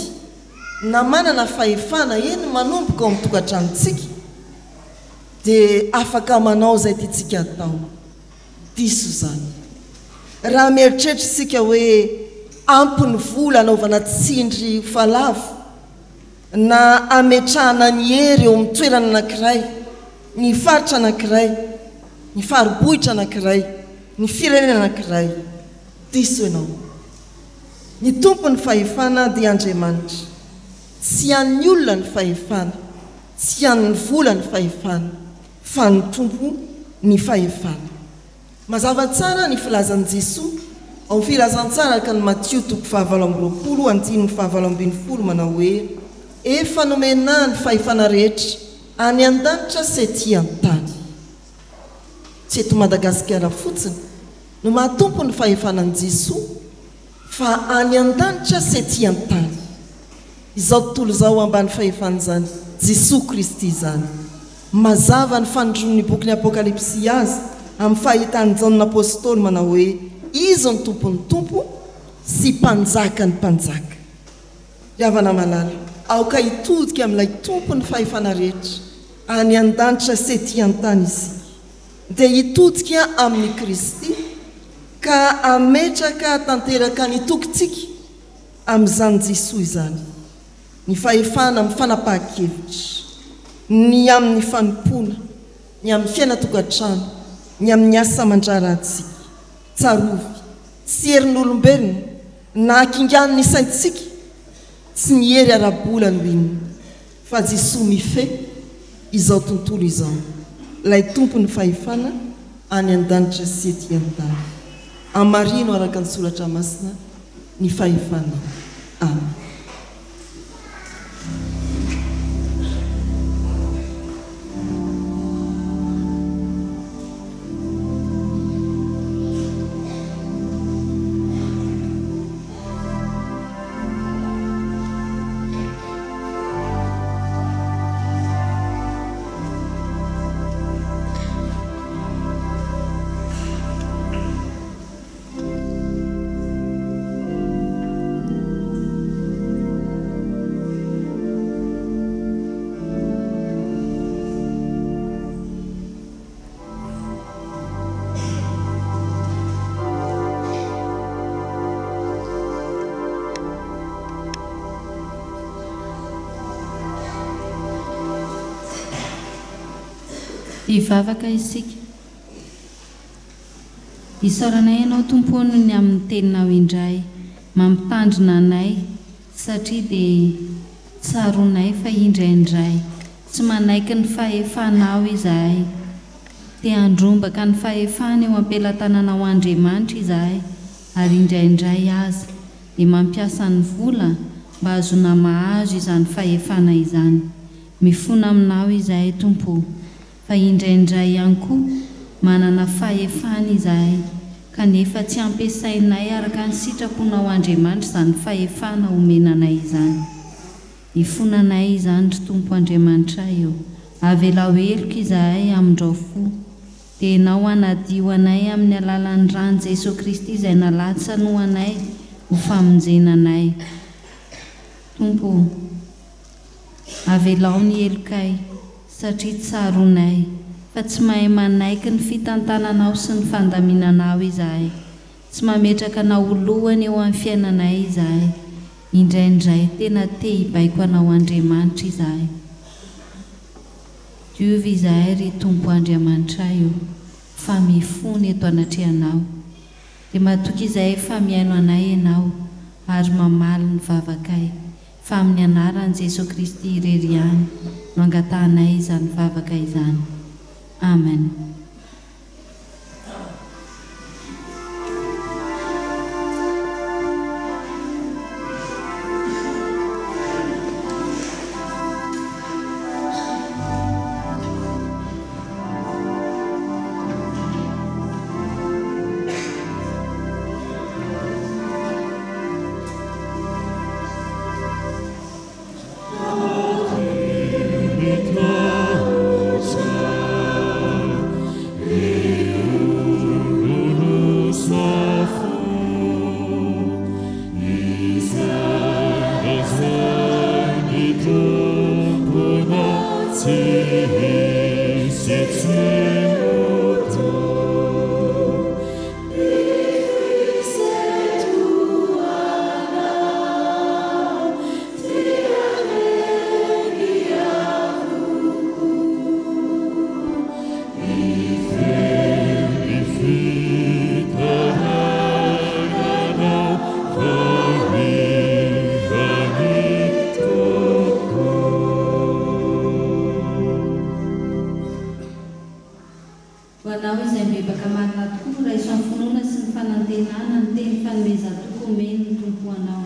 [SPEAKER 4] na manana fahefana, eny manomboka ao amin'ny tokantranontsika, dia afaka manao izay tiantsika atao. Diso izany. Raha mieritreritra isika hoe ampy ny vola hanaovana tsindry falafo na hametrahana ny hery eo amin'ny toerana anankiray, ny faritra anankiray, ny faribohitra anankiray, ny firenena anankiray, diso ianao. Ny tompon'ny fahefana dia Andriamanitra. Tsy an'ny olona ny fahefana, tsy an'ny vola ny fahefana. Fa ny Tompo ny fahefana. Mazava tsara ny filazan'i Jesoa ao amin'ny Filazantsara araka an'i Matio toko fahavalo amby 20 andininy fahavalo ambin'ny folo manao hoe, Efa nomena ahy ny fahefana rehetra any an-danitra sy ety an-tany. Tsy eto Madagasikara fotsiny no maha Tompo ny fahefana an'i Jesoa fa any an-danitra sy ety an-tany. Izao tontolo izao ambany fahefan'izany Jesoa Kristy izany. Mazava ny fanondroan'ny bokin'ny Apokalypsy azy amin'ny fahitan'i Jaona Apostoly manao hoe, Izy no Tompon'ny tompo sy Mpanjakan'ny mpanjaka. Ry havana malala, aoka hitodika amin'ilay Tompon'ny fahefana rehetra any an-danitra sy ety an-tany isika, dia hitodika amin'i Kristy ka hametraka tanteraka ny tokintsika amin'izany Jesoa izany, ny fahefana amin'ny fanapahan-kevitra, ny amin'ny fanompoana, ny amin'ny fiainan-tokantrano, ny amin'ny asa aman-draharahantsika. Tsarovy, tsy herin'olombelona na hakingan'ny saintsika, tsy ny hery ara-bola no inona, fa Jesoa mifehy izao tontolo izao, ilay Tompon'ny fahefana any an-danitra sy ety an-tany. Hamarino araka ny Soratra Masina ny fahefanao. Amen.
[SPEAKER 1] Hivavaka isika. Isaoranay Ianao Tompo o noho ny amin'ny Teninao indray mampitandrina anay satria dia tsaroanay fa indraindray tsy manaiky ny fahefanao izahay. Te handrombaka ny fahefana eo am-pelatananao Andriamanitra izahay ary indraindray aza dia mampiasa ny vola. mba hahazoana mahazo izany fahefana izany. Mifona aminao izahay Tompo o, fa indraindray ihany koa manana fahefana izahay, kanefa tsy ampiasainay araka ny sitraponao Andriamanitra izany fahefana omena anay izany. Ifonanay izany ry Tompo Andriamanitray o, avelao heloka izahay hamindrao fo. Dia Ianao hanadio anay amin'ny alalan'ny ran'i Jesoa Kristy izay nalatsany ho anay ho famonjena anay. Tompo o, avelao ny helokay satria tsaroanay fa tsy mahay manaiky ny fitantananao sy ny fandaminanao izahay. Tsy mametraka anao ho lohany eo amin'ny fiainanay izahay. Indraindray tena te hibaiko anao Andriamanitra izahay. Diovy izahay ry Tompo Andriamanitray o, fa mifona eto anatrehanao. Dia matoky izahay fa mihaino anay Ianao ary mamaly ny vavakay, fa amin'ny anaran'i Jesoa Kristy irery ihany no angatahanay izany vavaka izany. Amen. Ho anao izay mibebaka marina tokoa, raiso amin'ny finoana sy ny fanantenana ny teny fanomezan-toky omen'ny Tompo anao.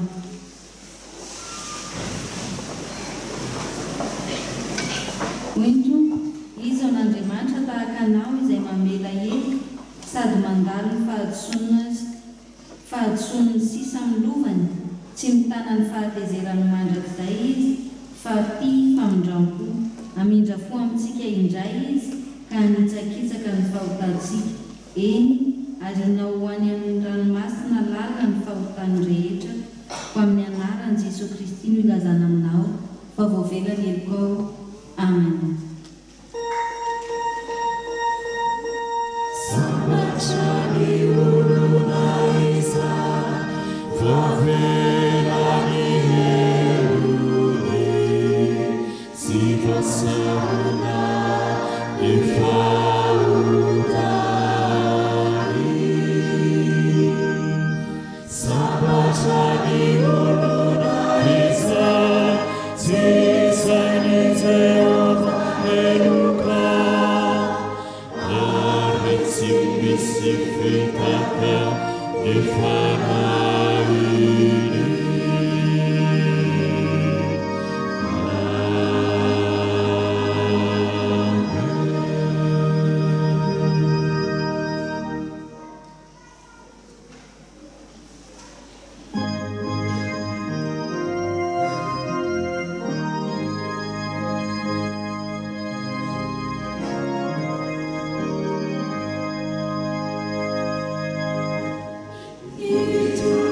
[SPEAKER 1] Hoy ny Tompo, Iza no Andriamanitra tahaka Anao izay mamela heloka sady mandalo ny fahadisoana fahadisoan'ny sisa amin'ny lovany? Tsy mitana ny fahatezerany mandrakizay Izy, fa tia famindram-po. Hamindra fo amintsika indray Izy ka hanitsakitsaka ny fahotantsika. Eny, arianao ho any amin'ny ranomasina lalina ny fahotany rehetra, koa amin'ny anaran'i Jesoa Kristy no ilazana aminao fa voavela ny helokao. Amen.
[SPEAKER 5] Sambatra ny olona izay voavela ny helony sy voasarona ny fahotany. Sambatra ny olona izay tsy sain'i Jehovah heloka, ary tsy misy fitaka ny fanahiny. Amen.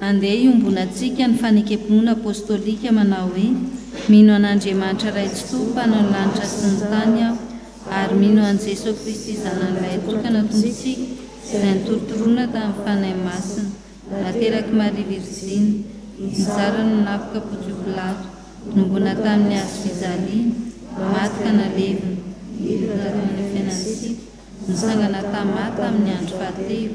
[SPEAKER 1] Andeha hiombonantsika ny fanekem-pinoana apostolika manao hoe, Mino an'Andriamanitra Ray Tsitoha Mpanao ny lanitra sy ny tany aho, ary mino an'i Jesoa Kristy Zanany Lahitokana Tompontsika, izay notorotoroina tamin'ny Fanahy Masina, naterak'i Maria Virjiny, nizara no napoka Pontio Pilato, nombona tamin'ny hazo fijaliana, maty ka nalevina, nidina tao amin'ny fiainantsika, Nitsangana Tamà tamin'ny andro fahatelo,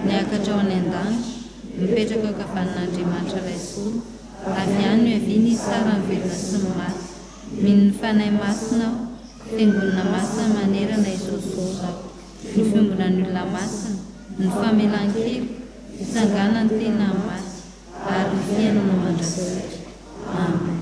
[SPEAKER 1] niakatra ho any an-danitra, mipetraka eo ankavanan'Andriamanitra Ray Tsitoha, avy any no hiaviany hitsara ny velona sy ny maty. Mino ny Fanahy Masina aho, Fiangonana masina manerana izao tontolo izao, ny fiombonan'ny olona masina, ny famelan-keloka, fitsanganan'ny tena amin'ny maty, ary ny fiainana mandrakizay. Amen.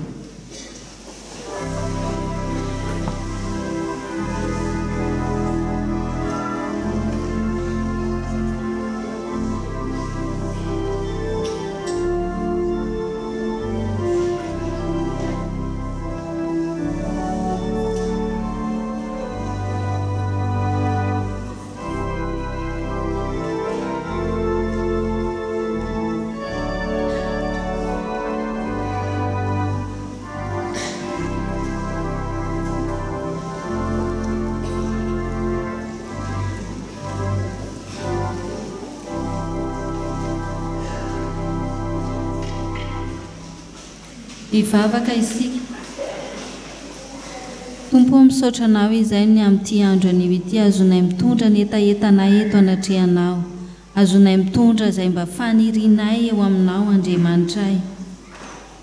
[SPEAKER 1] Hivavaka isika. Tompo ô misaotra Anao izay ny amin'ity andro anio ity azonay mitondra ny hetahetanay eto anatrehanao. Azonay mitondra izay mba fanirianay eo Aminao Andriamanitray.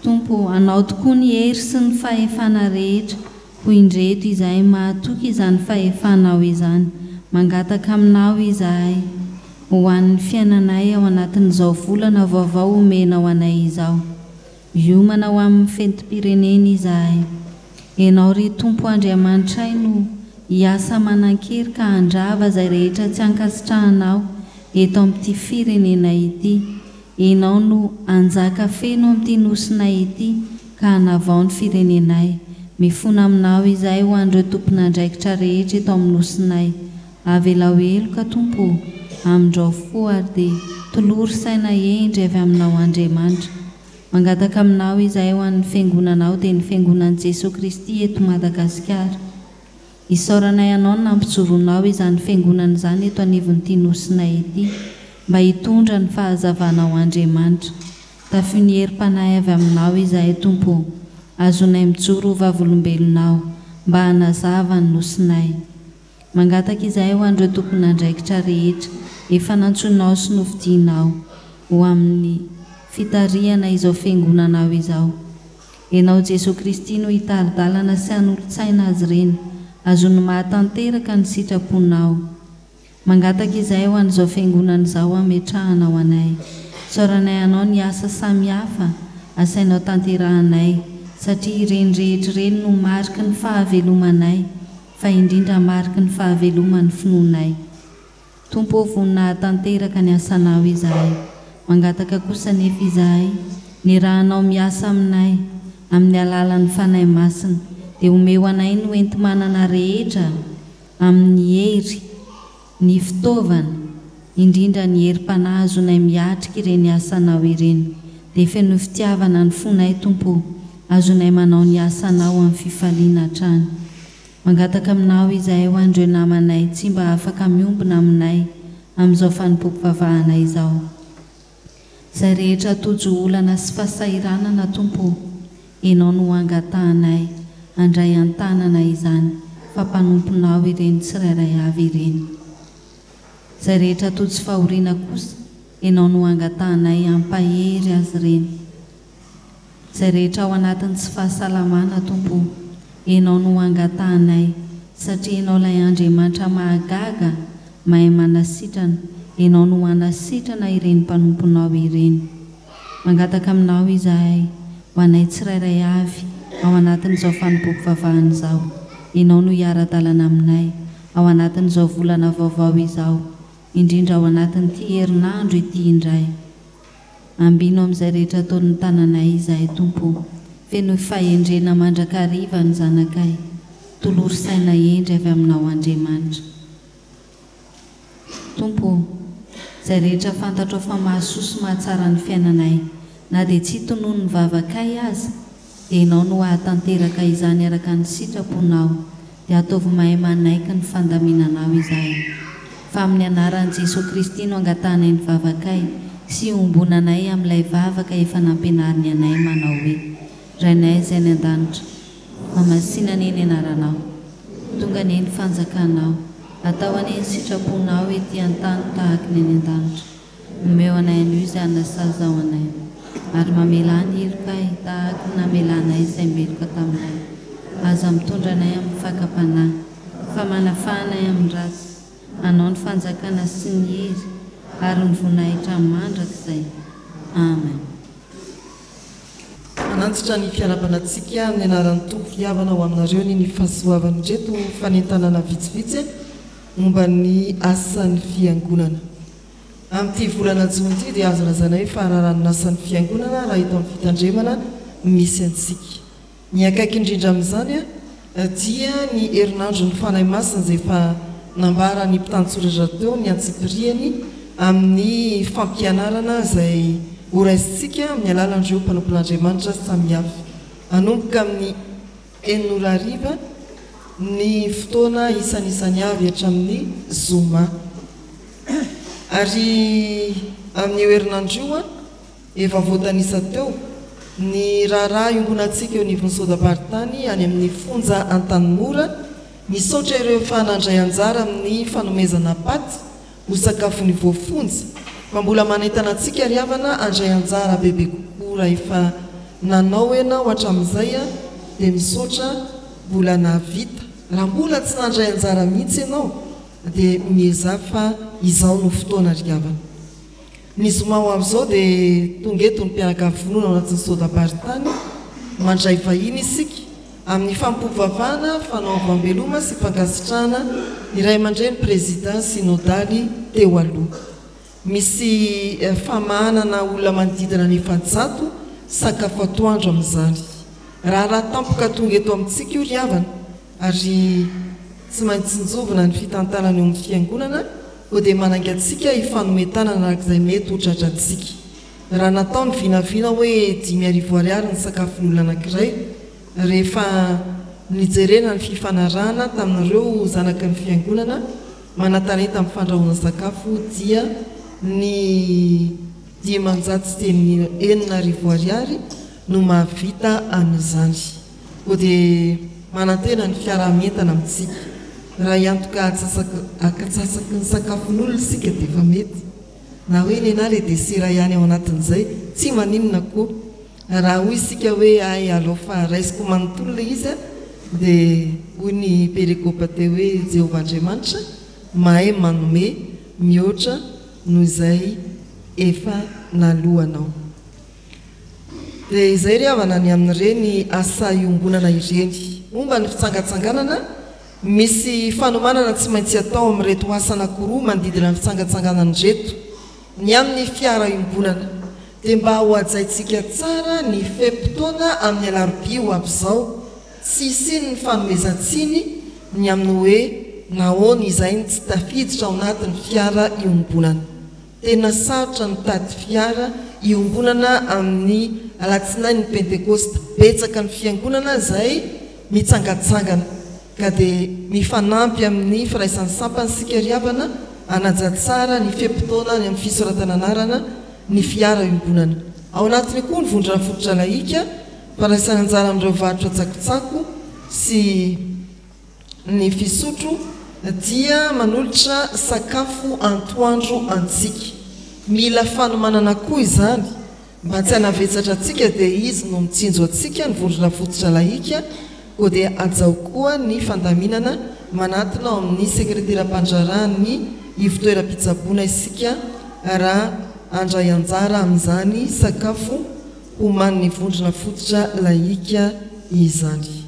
[SPEAKER 1] Tompo ô, Anao tokoa ny hery sy ny fahefana rehetra, koa indreto izahay mahatoky izany fahefanao izany. Mangataka Aminao izahay, ho an'ny fiainanay ao anatin'izao volana vaovao omenao anay izao. Miomana ho amin'ny fetim-pirenena izahay. Ianao ry Tompo Andriamanitray no hiasa manan-kery ka handrava izay rehetra tsy ankasitrahanao eto amin'ity firenenay ity. Ianao no hanjaka feno amin'ity nosinay ity ka hanavao ny firenenay. Mifona aminao izahay ho an'ireo tompon'andraikitra rehetra eto amin'ny nosinay. Avelao heloka Tompo o, amindrao fo ary dia tolory saina hendry avy aminao Andriamanitra. Mangataka aminao izahay ho an'ny Fiangonanao dia ny Fiangonan'i Jesoa Kristy eto Madagasikara. Isaoranay Anao ny nampijoroanao izany Fiangonana izany eto anivon'ity Nosinay ity mba hitondra ny fahazavanao Andriamanitra. Tafio ny herim-panahy avy aminao izahay Tompo o, azonay mijoro ho vavolombelonao mba hanazava ny Nosinay. Mangataka izahay ho an'ireo tompon'andraikitra rehetra efa nantsoinao sy nofidianao ho amin'ny fitarihana izao Fiangonanao izao. Ianao Jesoa Kristy no hitari-dalana sy hanolo-tsaina azy ireny, azony mahatanteraka ny sitraponao. Mangataka izahay ho an'izao Fiangonana izao hametrahanao anay. Isaoranay Anao ny asa samihafa asainao tanterahanay satria ireny rehetra ireny no mariky ny fahavelomanay fa indrindra mariky ny fahaveloman'ny finoanay. Tompo ô vonona hahatanteraka ny asanao izahay. Mangataka kosa anefa izahay, ny rahanao miasa aminay, amin'ny alalan'ny Fanahy Masina, dia omeo anay ny hoenti-manana rehetra amin'ny hery, ny fitaovana, indrindra ny herim-panahy azonay miatrika ireny asanao ireny. Dia fenoy fitiavana ny fonay Tompo ô, azonay manao ny asanao amin'ny fifaliana hatrany. Mangataka aminao izahay ho an'ireo namanay tsy mba afaka miombona aminay amin'izao fanompoam-pivavahana izao. Izay rehetra tojo olana sy fahasahiranana Tompo ô, Ianao no angatahanay handray an-tanana izany fa mpanomponao ireny tsirairay avy ireny. Izay rehetra tojo fahoriana kosa, Ianao no angatahanay hampahery azy ireny. Izay rehetra ao anatin'ny tsy fahasalamana, Tompo o, Ianao no angatahanay, satria Ianao ilay Andriamanitra mahagaga, mahay manasitrana, Ianao no hanasitrana ireny mpanomponao ireny. Mangataka Aminao izahay, ho anay tsirairay avy, ao anatin'izao fanompoam-pivavahana izao. Ianao no hiara-dalana aminay, ao anatin'izao volana vaovao izao, indrindra ao anatin'ity herinandro ity indray. Ambino amin'izay rehetra ataon'ny tananay izahay Tompo o. Fenoy fahendrena mandrakariva ny zanakay. Tolory saina hendry avy aminao Andriamanitra. Tompo o. Izay rehetra fantatrao fa mahasoa sy mahatsara ny fiainanay, na dia tsy tononin'ny vavakay aza, dia Ianao no hahatanteraka izany araka ny sitraponao, dia ataovy mahay manaiky ny fandaminanao izahay. Fa amin'ny anaran'i Jesoa Kristy no angatahanay ny vavakay sy iombonanay amin'ilay vavaka efa nampianariny anay manao hoe, Rainay izay any an-danitra, Mamasina anie ny anaranao. Tonga anie ny fanjakanao. Atao anie ny sitraponao ety an-tany tahaky ny any an-danitra. Omeo anay anio izay hanasazy ao anay. Ary mamelà ny helokay tahaky ny namelanay izay meloka taminay. Aza mitondra anay amin'ny fakam-panahy, fa manafaha anay amin'ny ratsy. Anao ny fanjakana sy ny hery ary ny voninahitra mandrakizay. Amen.
[SPEAKER 4] Manantitra ny fiarahabana antsika amin'ny anaran'ny Tompo Fiavana ho aminareo ny ny fahasoavan'ireto fanentanana vitsivitsy momba ny asan'ny Fiangonana. Amin'ity volana jona ity dia azo lazaina hoe fahararanon'asan'ny Fiangonana raha eto amin'ny fitandremana misy antsika. Ny akaiky indrindra amin'izany dia ny herinandron'ny Fanahy Masina izay efa nambaran'ny mpitantsoratra teo ny antsipiriany amin'ny fampianarana izay horaisintsika amin'ny alalan'ireo mpanompon'Andriamanitra samihafa. Hanomboka amin'ny enina ora hariva ny fotoana isanisany avy hatramin'ny zoma. Ary amin'io herinandro io, Efa voatanisa teo ny raharaha iombonantsika eo anivon'ny Sodam-paritany any amin'ny fonja Antanimora. Misaotra ireo efa nandray anjara amin'ny fanomezana paty ho sakafon'ny voafonja fa mbola manentana antsika ry havana handray anjara bebe kokoa raha efa nanao ianao hatramin'izay dia misaotra mbola nahavita raha mbola tsy nandray anjara mihitsy ianao dia miezaha fa izao no fotoana ry havana. Ny zoma ho avy izao dia tonga eto ny mpianakavy finoana ao anatin'ny Sodam-paritany. Mandray vahiny isika amin'ny fampivavahana, fanaovam-beloma sy fankasitrahana ny ray aman-dreny Prezida Synodaly teo aloha. Misy famahanana olona manodidina ny 400 sakafo atoandro amin'izany. Raharaha tampoka tonga eto amintsika io ry havana. Ary tsy maintsy tsinjovina ny fitantanana eo amin'ny Fiangonana, koa dia manainga antsika hifanome tanana araka izay mety ho tratrantsika. Raha natao ny vinavina hoe 5000 ariary ny sakafon'olona anankiray, rehefa nijerena ny fifanarahana tamin'ireo zanaky ny Fiangonana manan-talenta amin'ny fandrahoana sakafo dia ny 6500 ariary no mahavita an'izany. Koa dia manantena ny fiaraha-mientana amintsika. Raha hiantoka atsasaka ny sakafon'olona isika dia efa mety. Na hoe nenà le desera ihany ao anatin'izay, tsy maninona koa. Raha hoy isika hoe hay alao fa raisiko manontolo ilay izy dia hoy ny perikopa teo hoe Jehovah Andriamanitra mahay manome mihoatra noho izay efa naloanao. Dia izay ry havana ny amin'ireny asa iombonana ireny. Momba ny fitsangatsanganana, misy fanomanana tsy maintsy atao amin'ireto asa anankiroa manodidina ny fitsangatsanganana ireto. Ny amin'ny fiara iombonana, dia mba ho hajaintsika tsara ny fe-potoana amin'ny alarobia ho avy izao, tsy hisian'ny fanomezan-tsiny ny amin'ny hoe nahoana izahay no tsy tafiditra ao anatin'ny fiara iombonana. Tena sarotra ny mitady fiara iombonana amin'ny alatsinain'ny Pentekosta. Betsaka ny fiangonana izay mitsangantsangana ka dia mifanampy amin'ny firaisan'ny sampana isika ry havana hanaja tsara ny fe-potoana any amin'ny fisoratana anarana ny fiara iombonana. Ao anatin'io koa ny vondrona fototra lahika, fandraisana anjara amin'ireo varotra tsakotsako sy. Ny fisotro dia manolotra sakafo antoandro antsika. Mila fanomanana koa izany mba tsy hanavesatra antsika dia izy no mitsinjo antsika ny vondrona fototra lahika koa dia hajao koa ny fandaminana manatona ao amin'ny sekreteram-pandraharahan'ny ivotoeram-pitsaboana isika raha handray anjara amin'izany sakafo homanin'ny vondrona fototra lahika izany.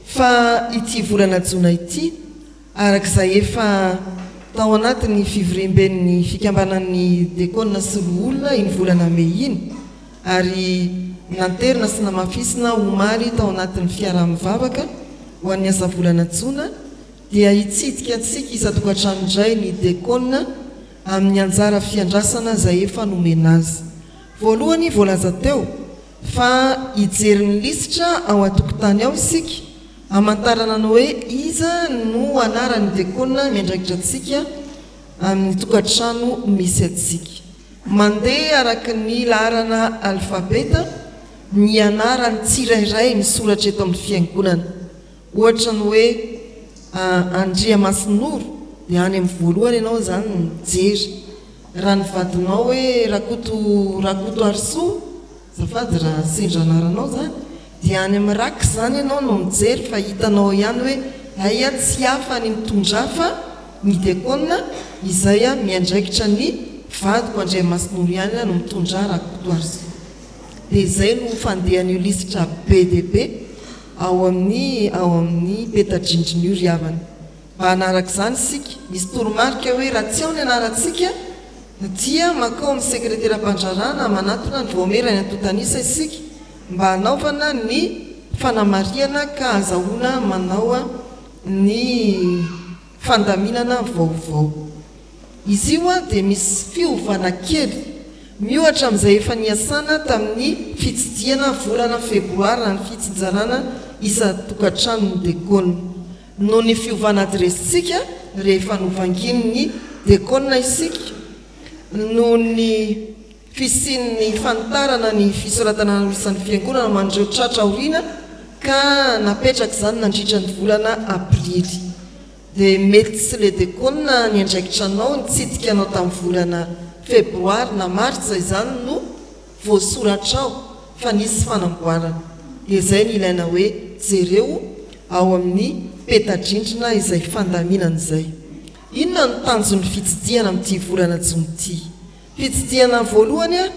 [SPEAKER 4] Fa ity volana jona ity, araka izay efa tao anatin'ny fivoriamben'ny fikambanan'ny Dekona sy Loholona iny volana mey iny, ary nanterina sy namafisina omaly tao anatin'ny fiaraha-mivavaka ho an'ny asa volana jona, dia hitsidika antsika isan-tokantrano indray ny Dekona. amin'ny anjara fiandrasana izay efa nomena azy. Voalohany voalaza teo fa hijery ny lisitra ao an-tokotany ao isika hamantarana ny hoe iza no anaran'ny diakona miandraikitra antsika amin'ny tokantrano misy antsika. Mandeha araka ny laharana alfabeta ny anaran'ny tsirairay misoratra eto amin'ny fiangonana. Ohatra ny hoe Andriamasinoro dia any amin'ny voalohany ianao izany mijery. Raha ny vadinao hoe Rakoto Rakotoarisoa, azafady raha sendra anaranao izany, dia any amin'ny rak izany ianao no mijery fa hitanao ao ihany hoe hay tsy hafa ny mitondra fa ny diakona izay miandraikitra ny vadiko Andriamasinoro ihany no mitondra Rakotoarisoa. Dia izay no fandehan'io lisitra be dia be ao amin'ny ao amin'ny peta-drindrina io ry havana. Mba hanaraka izany isika. Misy toromarika hoe raha tsy ao ny anarantsika dia mankao amin'ny sekreteram-pandraharaha na manatona ny vaomiera ny antontan'isa isika mba hanaovana ny fanamarihana ka azahoana manao ny fandaminana vaovao. Izy io dia misy fiovana kely miohatra amin'izay efa niasana tamin'ny fitsidihana volana febroary raha ny fitsinjarana isan-tokantranon'ny dekona. Noho ny fiovana adiresintsika rehefa novangian'ny dekona isika, noho ny fisian'ny fanitarana ny fisoratana isan'ny fiangonana ho an'ireo tratra aoriana ka napetraka izany nandritra ny volana aprily. Dia mety tsy le dekona niandraikitra anao nitsidika anao tamin'ny volana febroary na martsa izany no voasoratra ao fa nisy fanamboarana. Dia izay no ilaina hoe jereo ao amin'ny peta-drindrina izay fandaminana izay. Inona no tanjon'ny fitsidihana amin'ity volana jona ity? Fitsidihana voalohany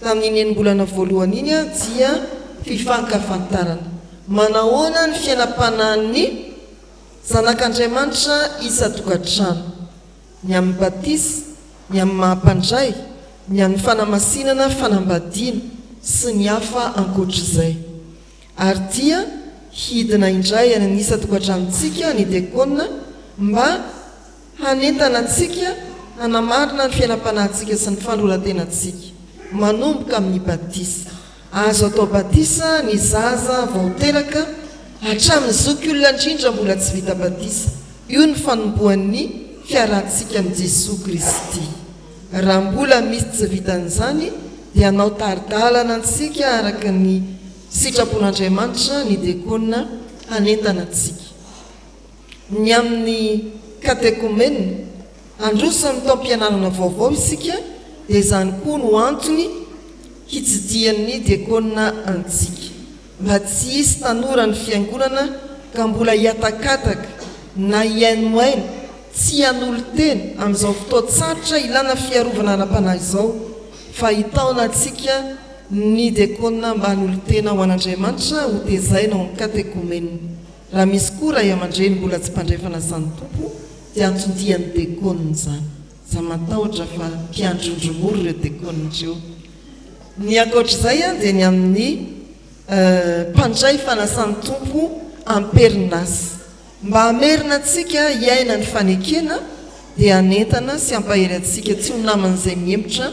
[SPEAKER 4] tamin'iny enim-bolana voalohany iny dia fifankafantarana. Manahoana ny fiainam-panahin'ny zanak'Andriamanitra isan-tokantrano? Ny amin'ny batisa, ny amin'ny maha-mpandray, ny amin'ny fanamasinana fanambadiana, sy ny hafa ankoatr'izay. Ary dia hidina indray any amin'ny isan-tokantranontsika ny diakona mba hanentana antsika hanamarina ny fiainam-panahintsika sy ny fanoloran-tenantsika, manomboka amin'ny batisa. Azo atao batisa ny zaza vao teraka hatramin'ny zokiolona indrindra mbola tsy vita batisa. Io ny fanombohan'ny fiarahantsika amin'i Jesoa Kristy. Raha mbola misy tsy vitan'izany dia hanao tari-dalana antsika araka ny sitrapon'Andriamanitra ny diakona hanentana antsika. Ny amin'ny katekomena, handroso amin'ny taom-pianarana vaovao isika dia izany koa no antony hitsidihan'ny diakona antsika. Mba tsy hisy tanora ny fiangonana ka mbola hihatakataka na hihainohaino, tsy hanolo-tena amin'izao fotoan-tsarotra ilana fiarovana ara-panahy izao, fa hitaona antsika ny diakona mba hanolo-tena ho an'Andriamanitra hotezaina ao amin'ny katekomena. Raha misy koa ray aman-dreny mbola tsy mpandray fanasan'ny Tompo dia anton-dian'ny diakona izany. Za matahotra fa mpiandry ondry mora ireo diakona ireo. Ny ankoatr'izay dia ny amin'ny mpandray fanasan'ny Tompo am-perinasa. Mba hamerina antsika hiaina ny fanekena dia hanentana sy hampahery antsika tsy ho naman'izay mihemotra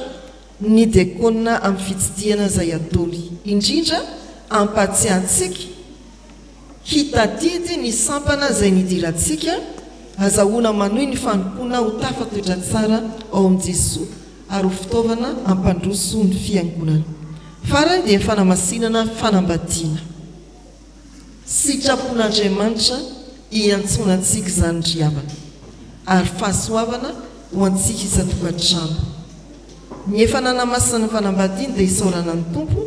[SPEAKER 4] ny diakona amin'ny fitsidihana izay ataony. Indrindra hampahatsiahy antsika Hitadidy ny sampana izay nidirantsika, azahoana manohy ny fanompoana ho tafatoetra tsara ao amin'i Jesoa ary ho fitaovana hampandroso ny Fiangonana. Farany dia fanamasinana fanambadiana. Sitrapon'Andriamanitra hiantsoana antsika izany ry havana, ary fahasoavana ho antsika isan-tokantrano. Ny efa nanamasina ny fanambadiany dia isaorana ny Tompo,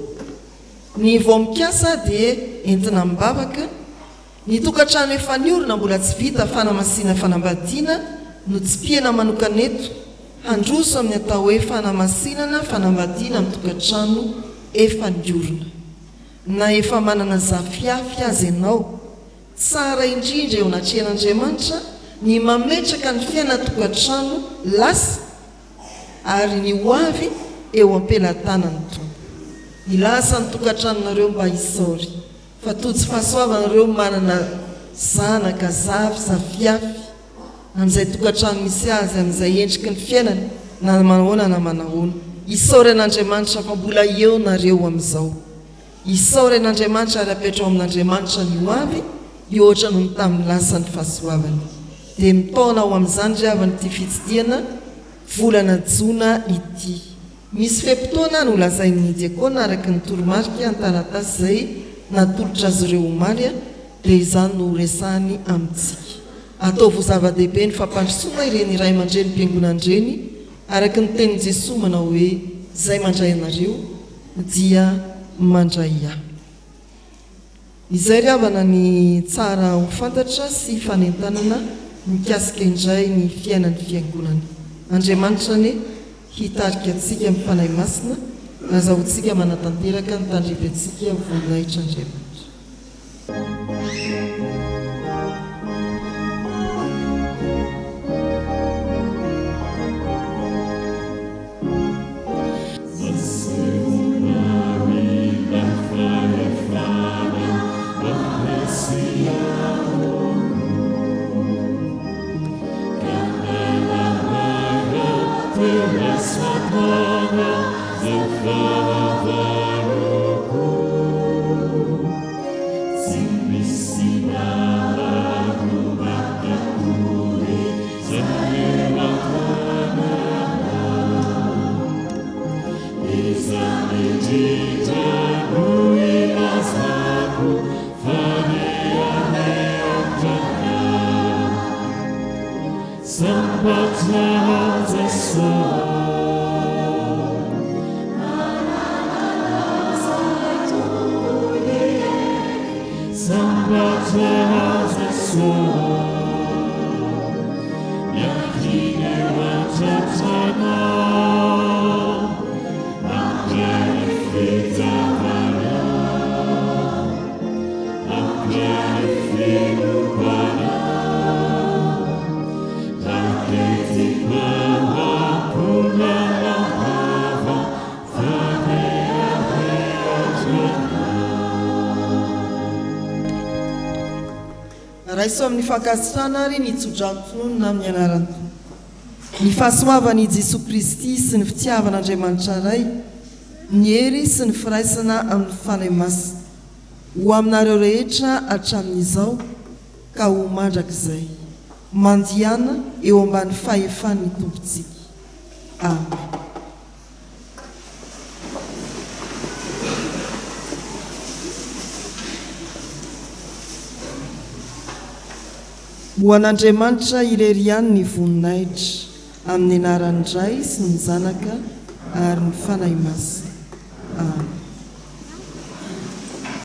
[SPEAKER 4] Ny vao mikasa dia entina amim-bavaka, ny tokantrano efa niorina mbola tsy vita fanamasina fanambadiana no tsipihana manokana eto, handroso amin'ny atao hoe fanamasinana fanambadiana amin'ny tokantrano efa niorina. Na efa manana zafiafy aza ianao, tsara indrindra eo anatrehan'Andriamanitra ny mametraka ny fiainan-tokantrano lasa, ary ny ho avy eo am-pelatanan'ny Tompo. Hilasa ny tokantranonareo mba hisaory, fa tojo fahasoavana ireo manana zanaka, zafy, zafiafy. amin'izay tokantrano misy azy, amin'izay endriky ny fiainany, na manahoana na manahoana. Isaory an'Andriamanitra fa mbola eo nareo amin'izao. Isaory an'Andriamanitra ary apetraho amin'Andriamanitra ny ho avy hihoatra noho ny tamin'ny lasa ny fahasoavany. Dia mitaona ho amin'izany ry havana ity fitsidihana volana jona ity. Misy fe-potoana nolazain'ny diakona araka ny toromarika an-taratasy izay natolotra azy ireo omaly dia izany no horesahany amintsika. Ataovy ho zava-dehibe ny fampandrosoana ireny ray aman-drenim-piangonana ireny araka ny tenin'i Jesoa manao hoe izay mandray anareo dia mandray ahy. Izay ry havana ny tsara ho fantatra sy fanentanana mikasika indray ny fiainan'ny Fiangonana. Andriamanitra anie hitarika antsika amin'ny Fanahy Masina azahoantsika manatanteraka ny tandrify antsika voninahitr'Andriamanitra. Raiso amin'ny fankasitrahana ary ny tsodrano tononina amin'ny anaran'ny Tompo. Ny fahasoavan'i Jesoa Kristy sy ny fitiavan'Andriamanitra Ray, ny hery sy ny firaisana amin'ny Fanahy Masina, ho aminareo rehetra hatramin'izao ka ho mandrakizay. Mandihana eo ambany fahefan'ny Tompontsika. Amen. Ho an'Andriamanitra irery ihany ny voninahitra, amin'ny anaran'ny Ray sy ny Zanaka ary ny Fanahy Masina.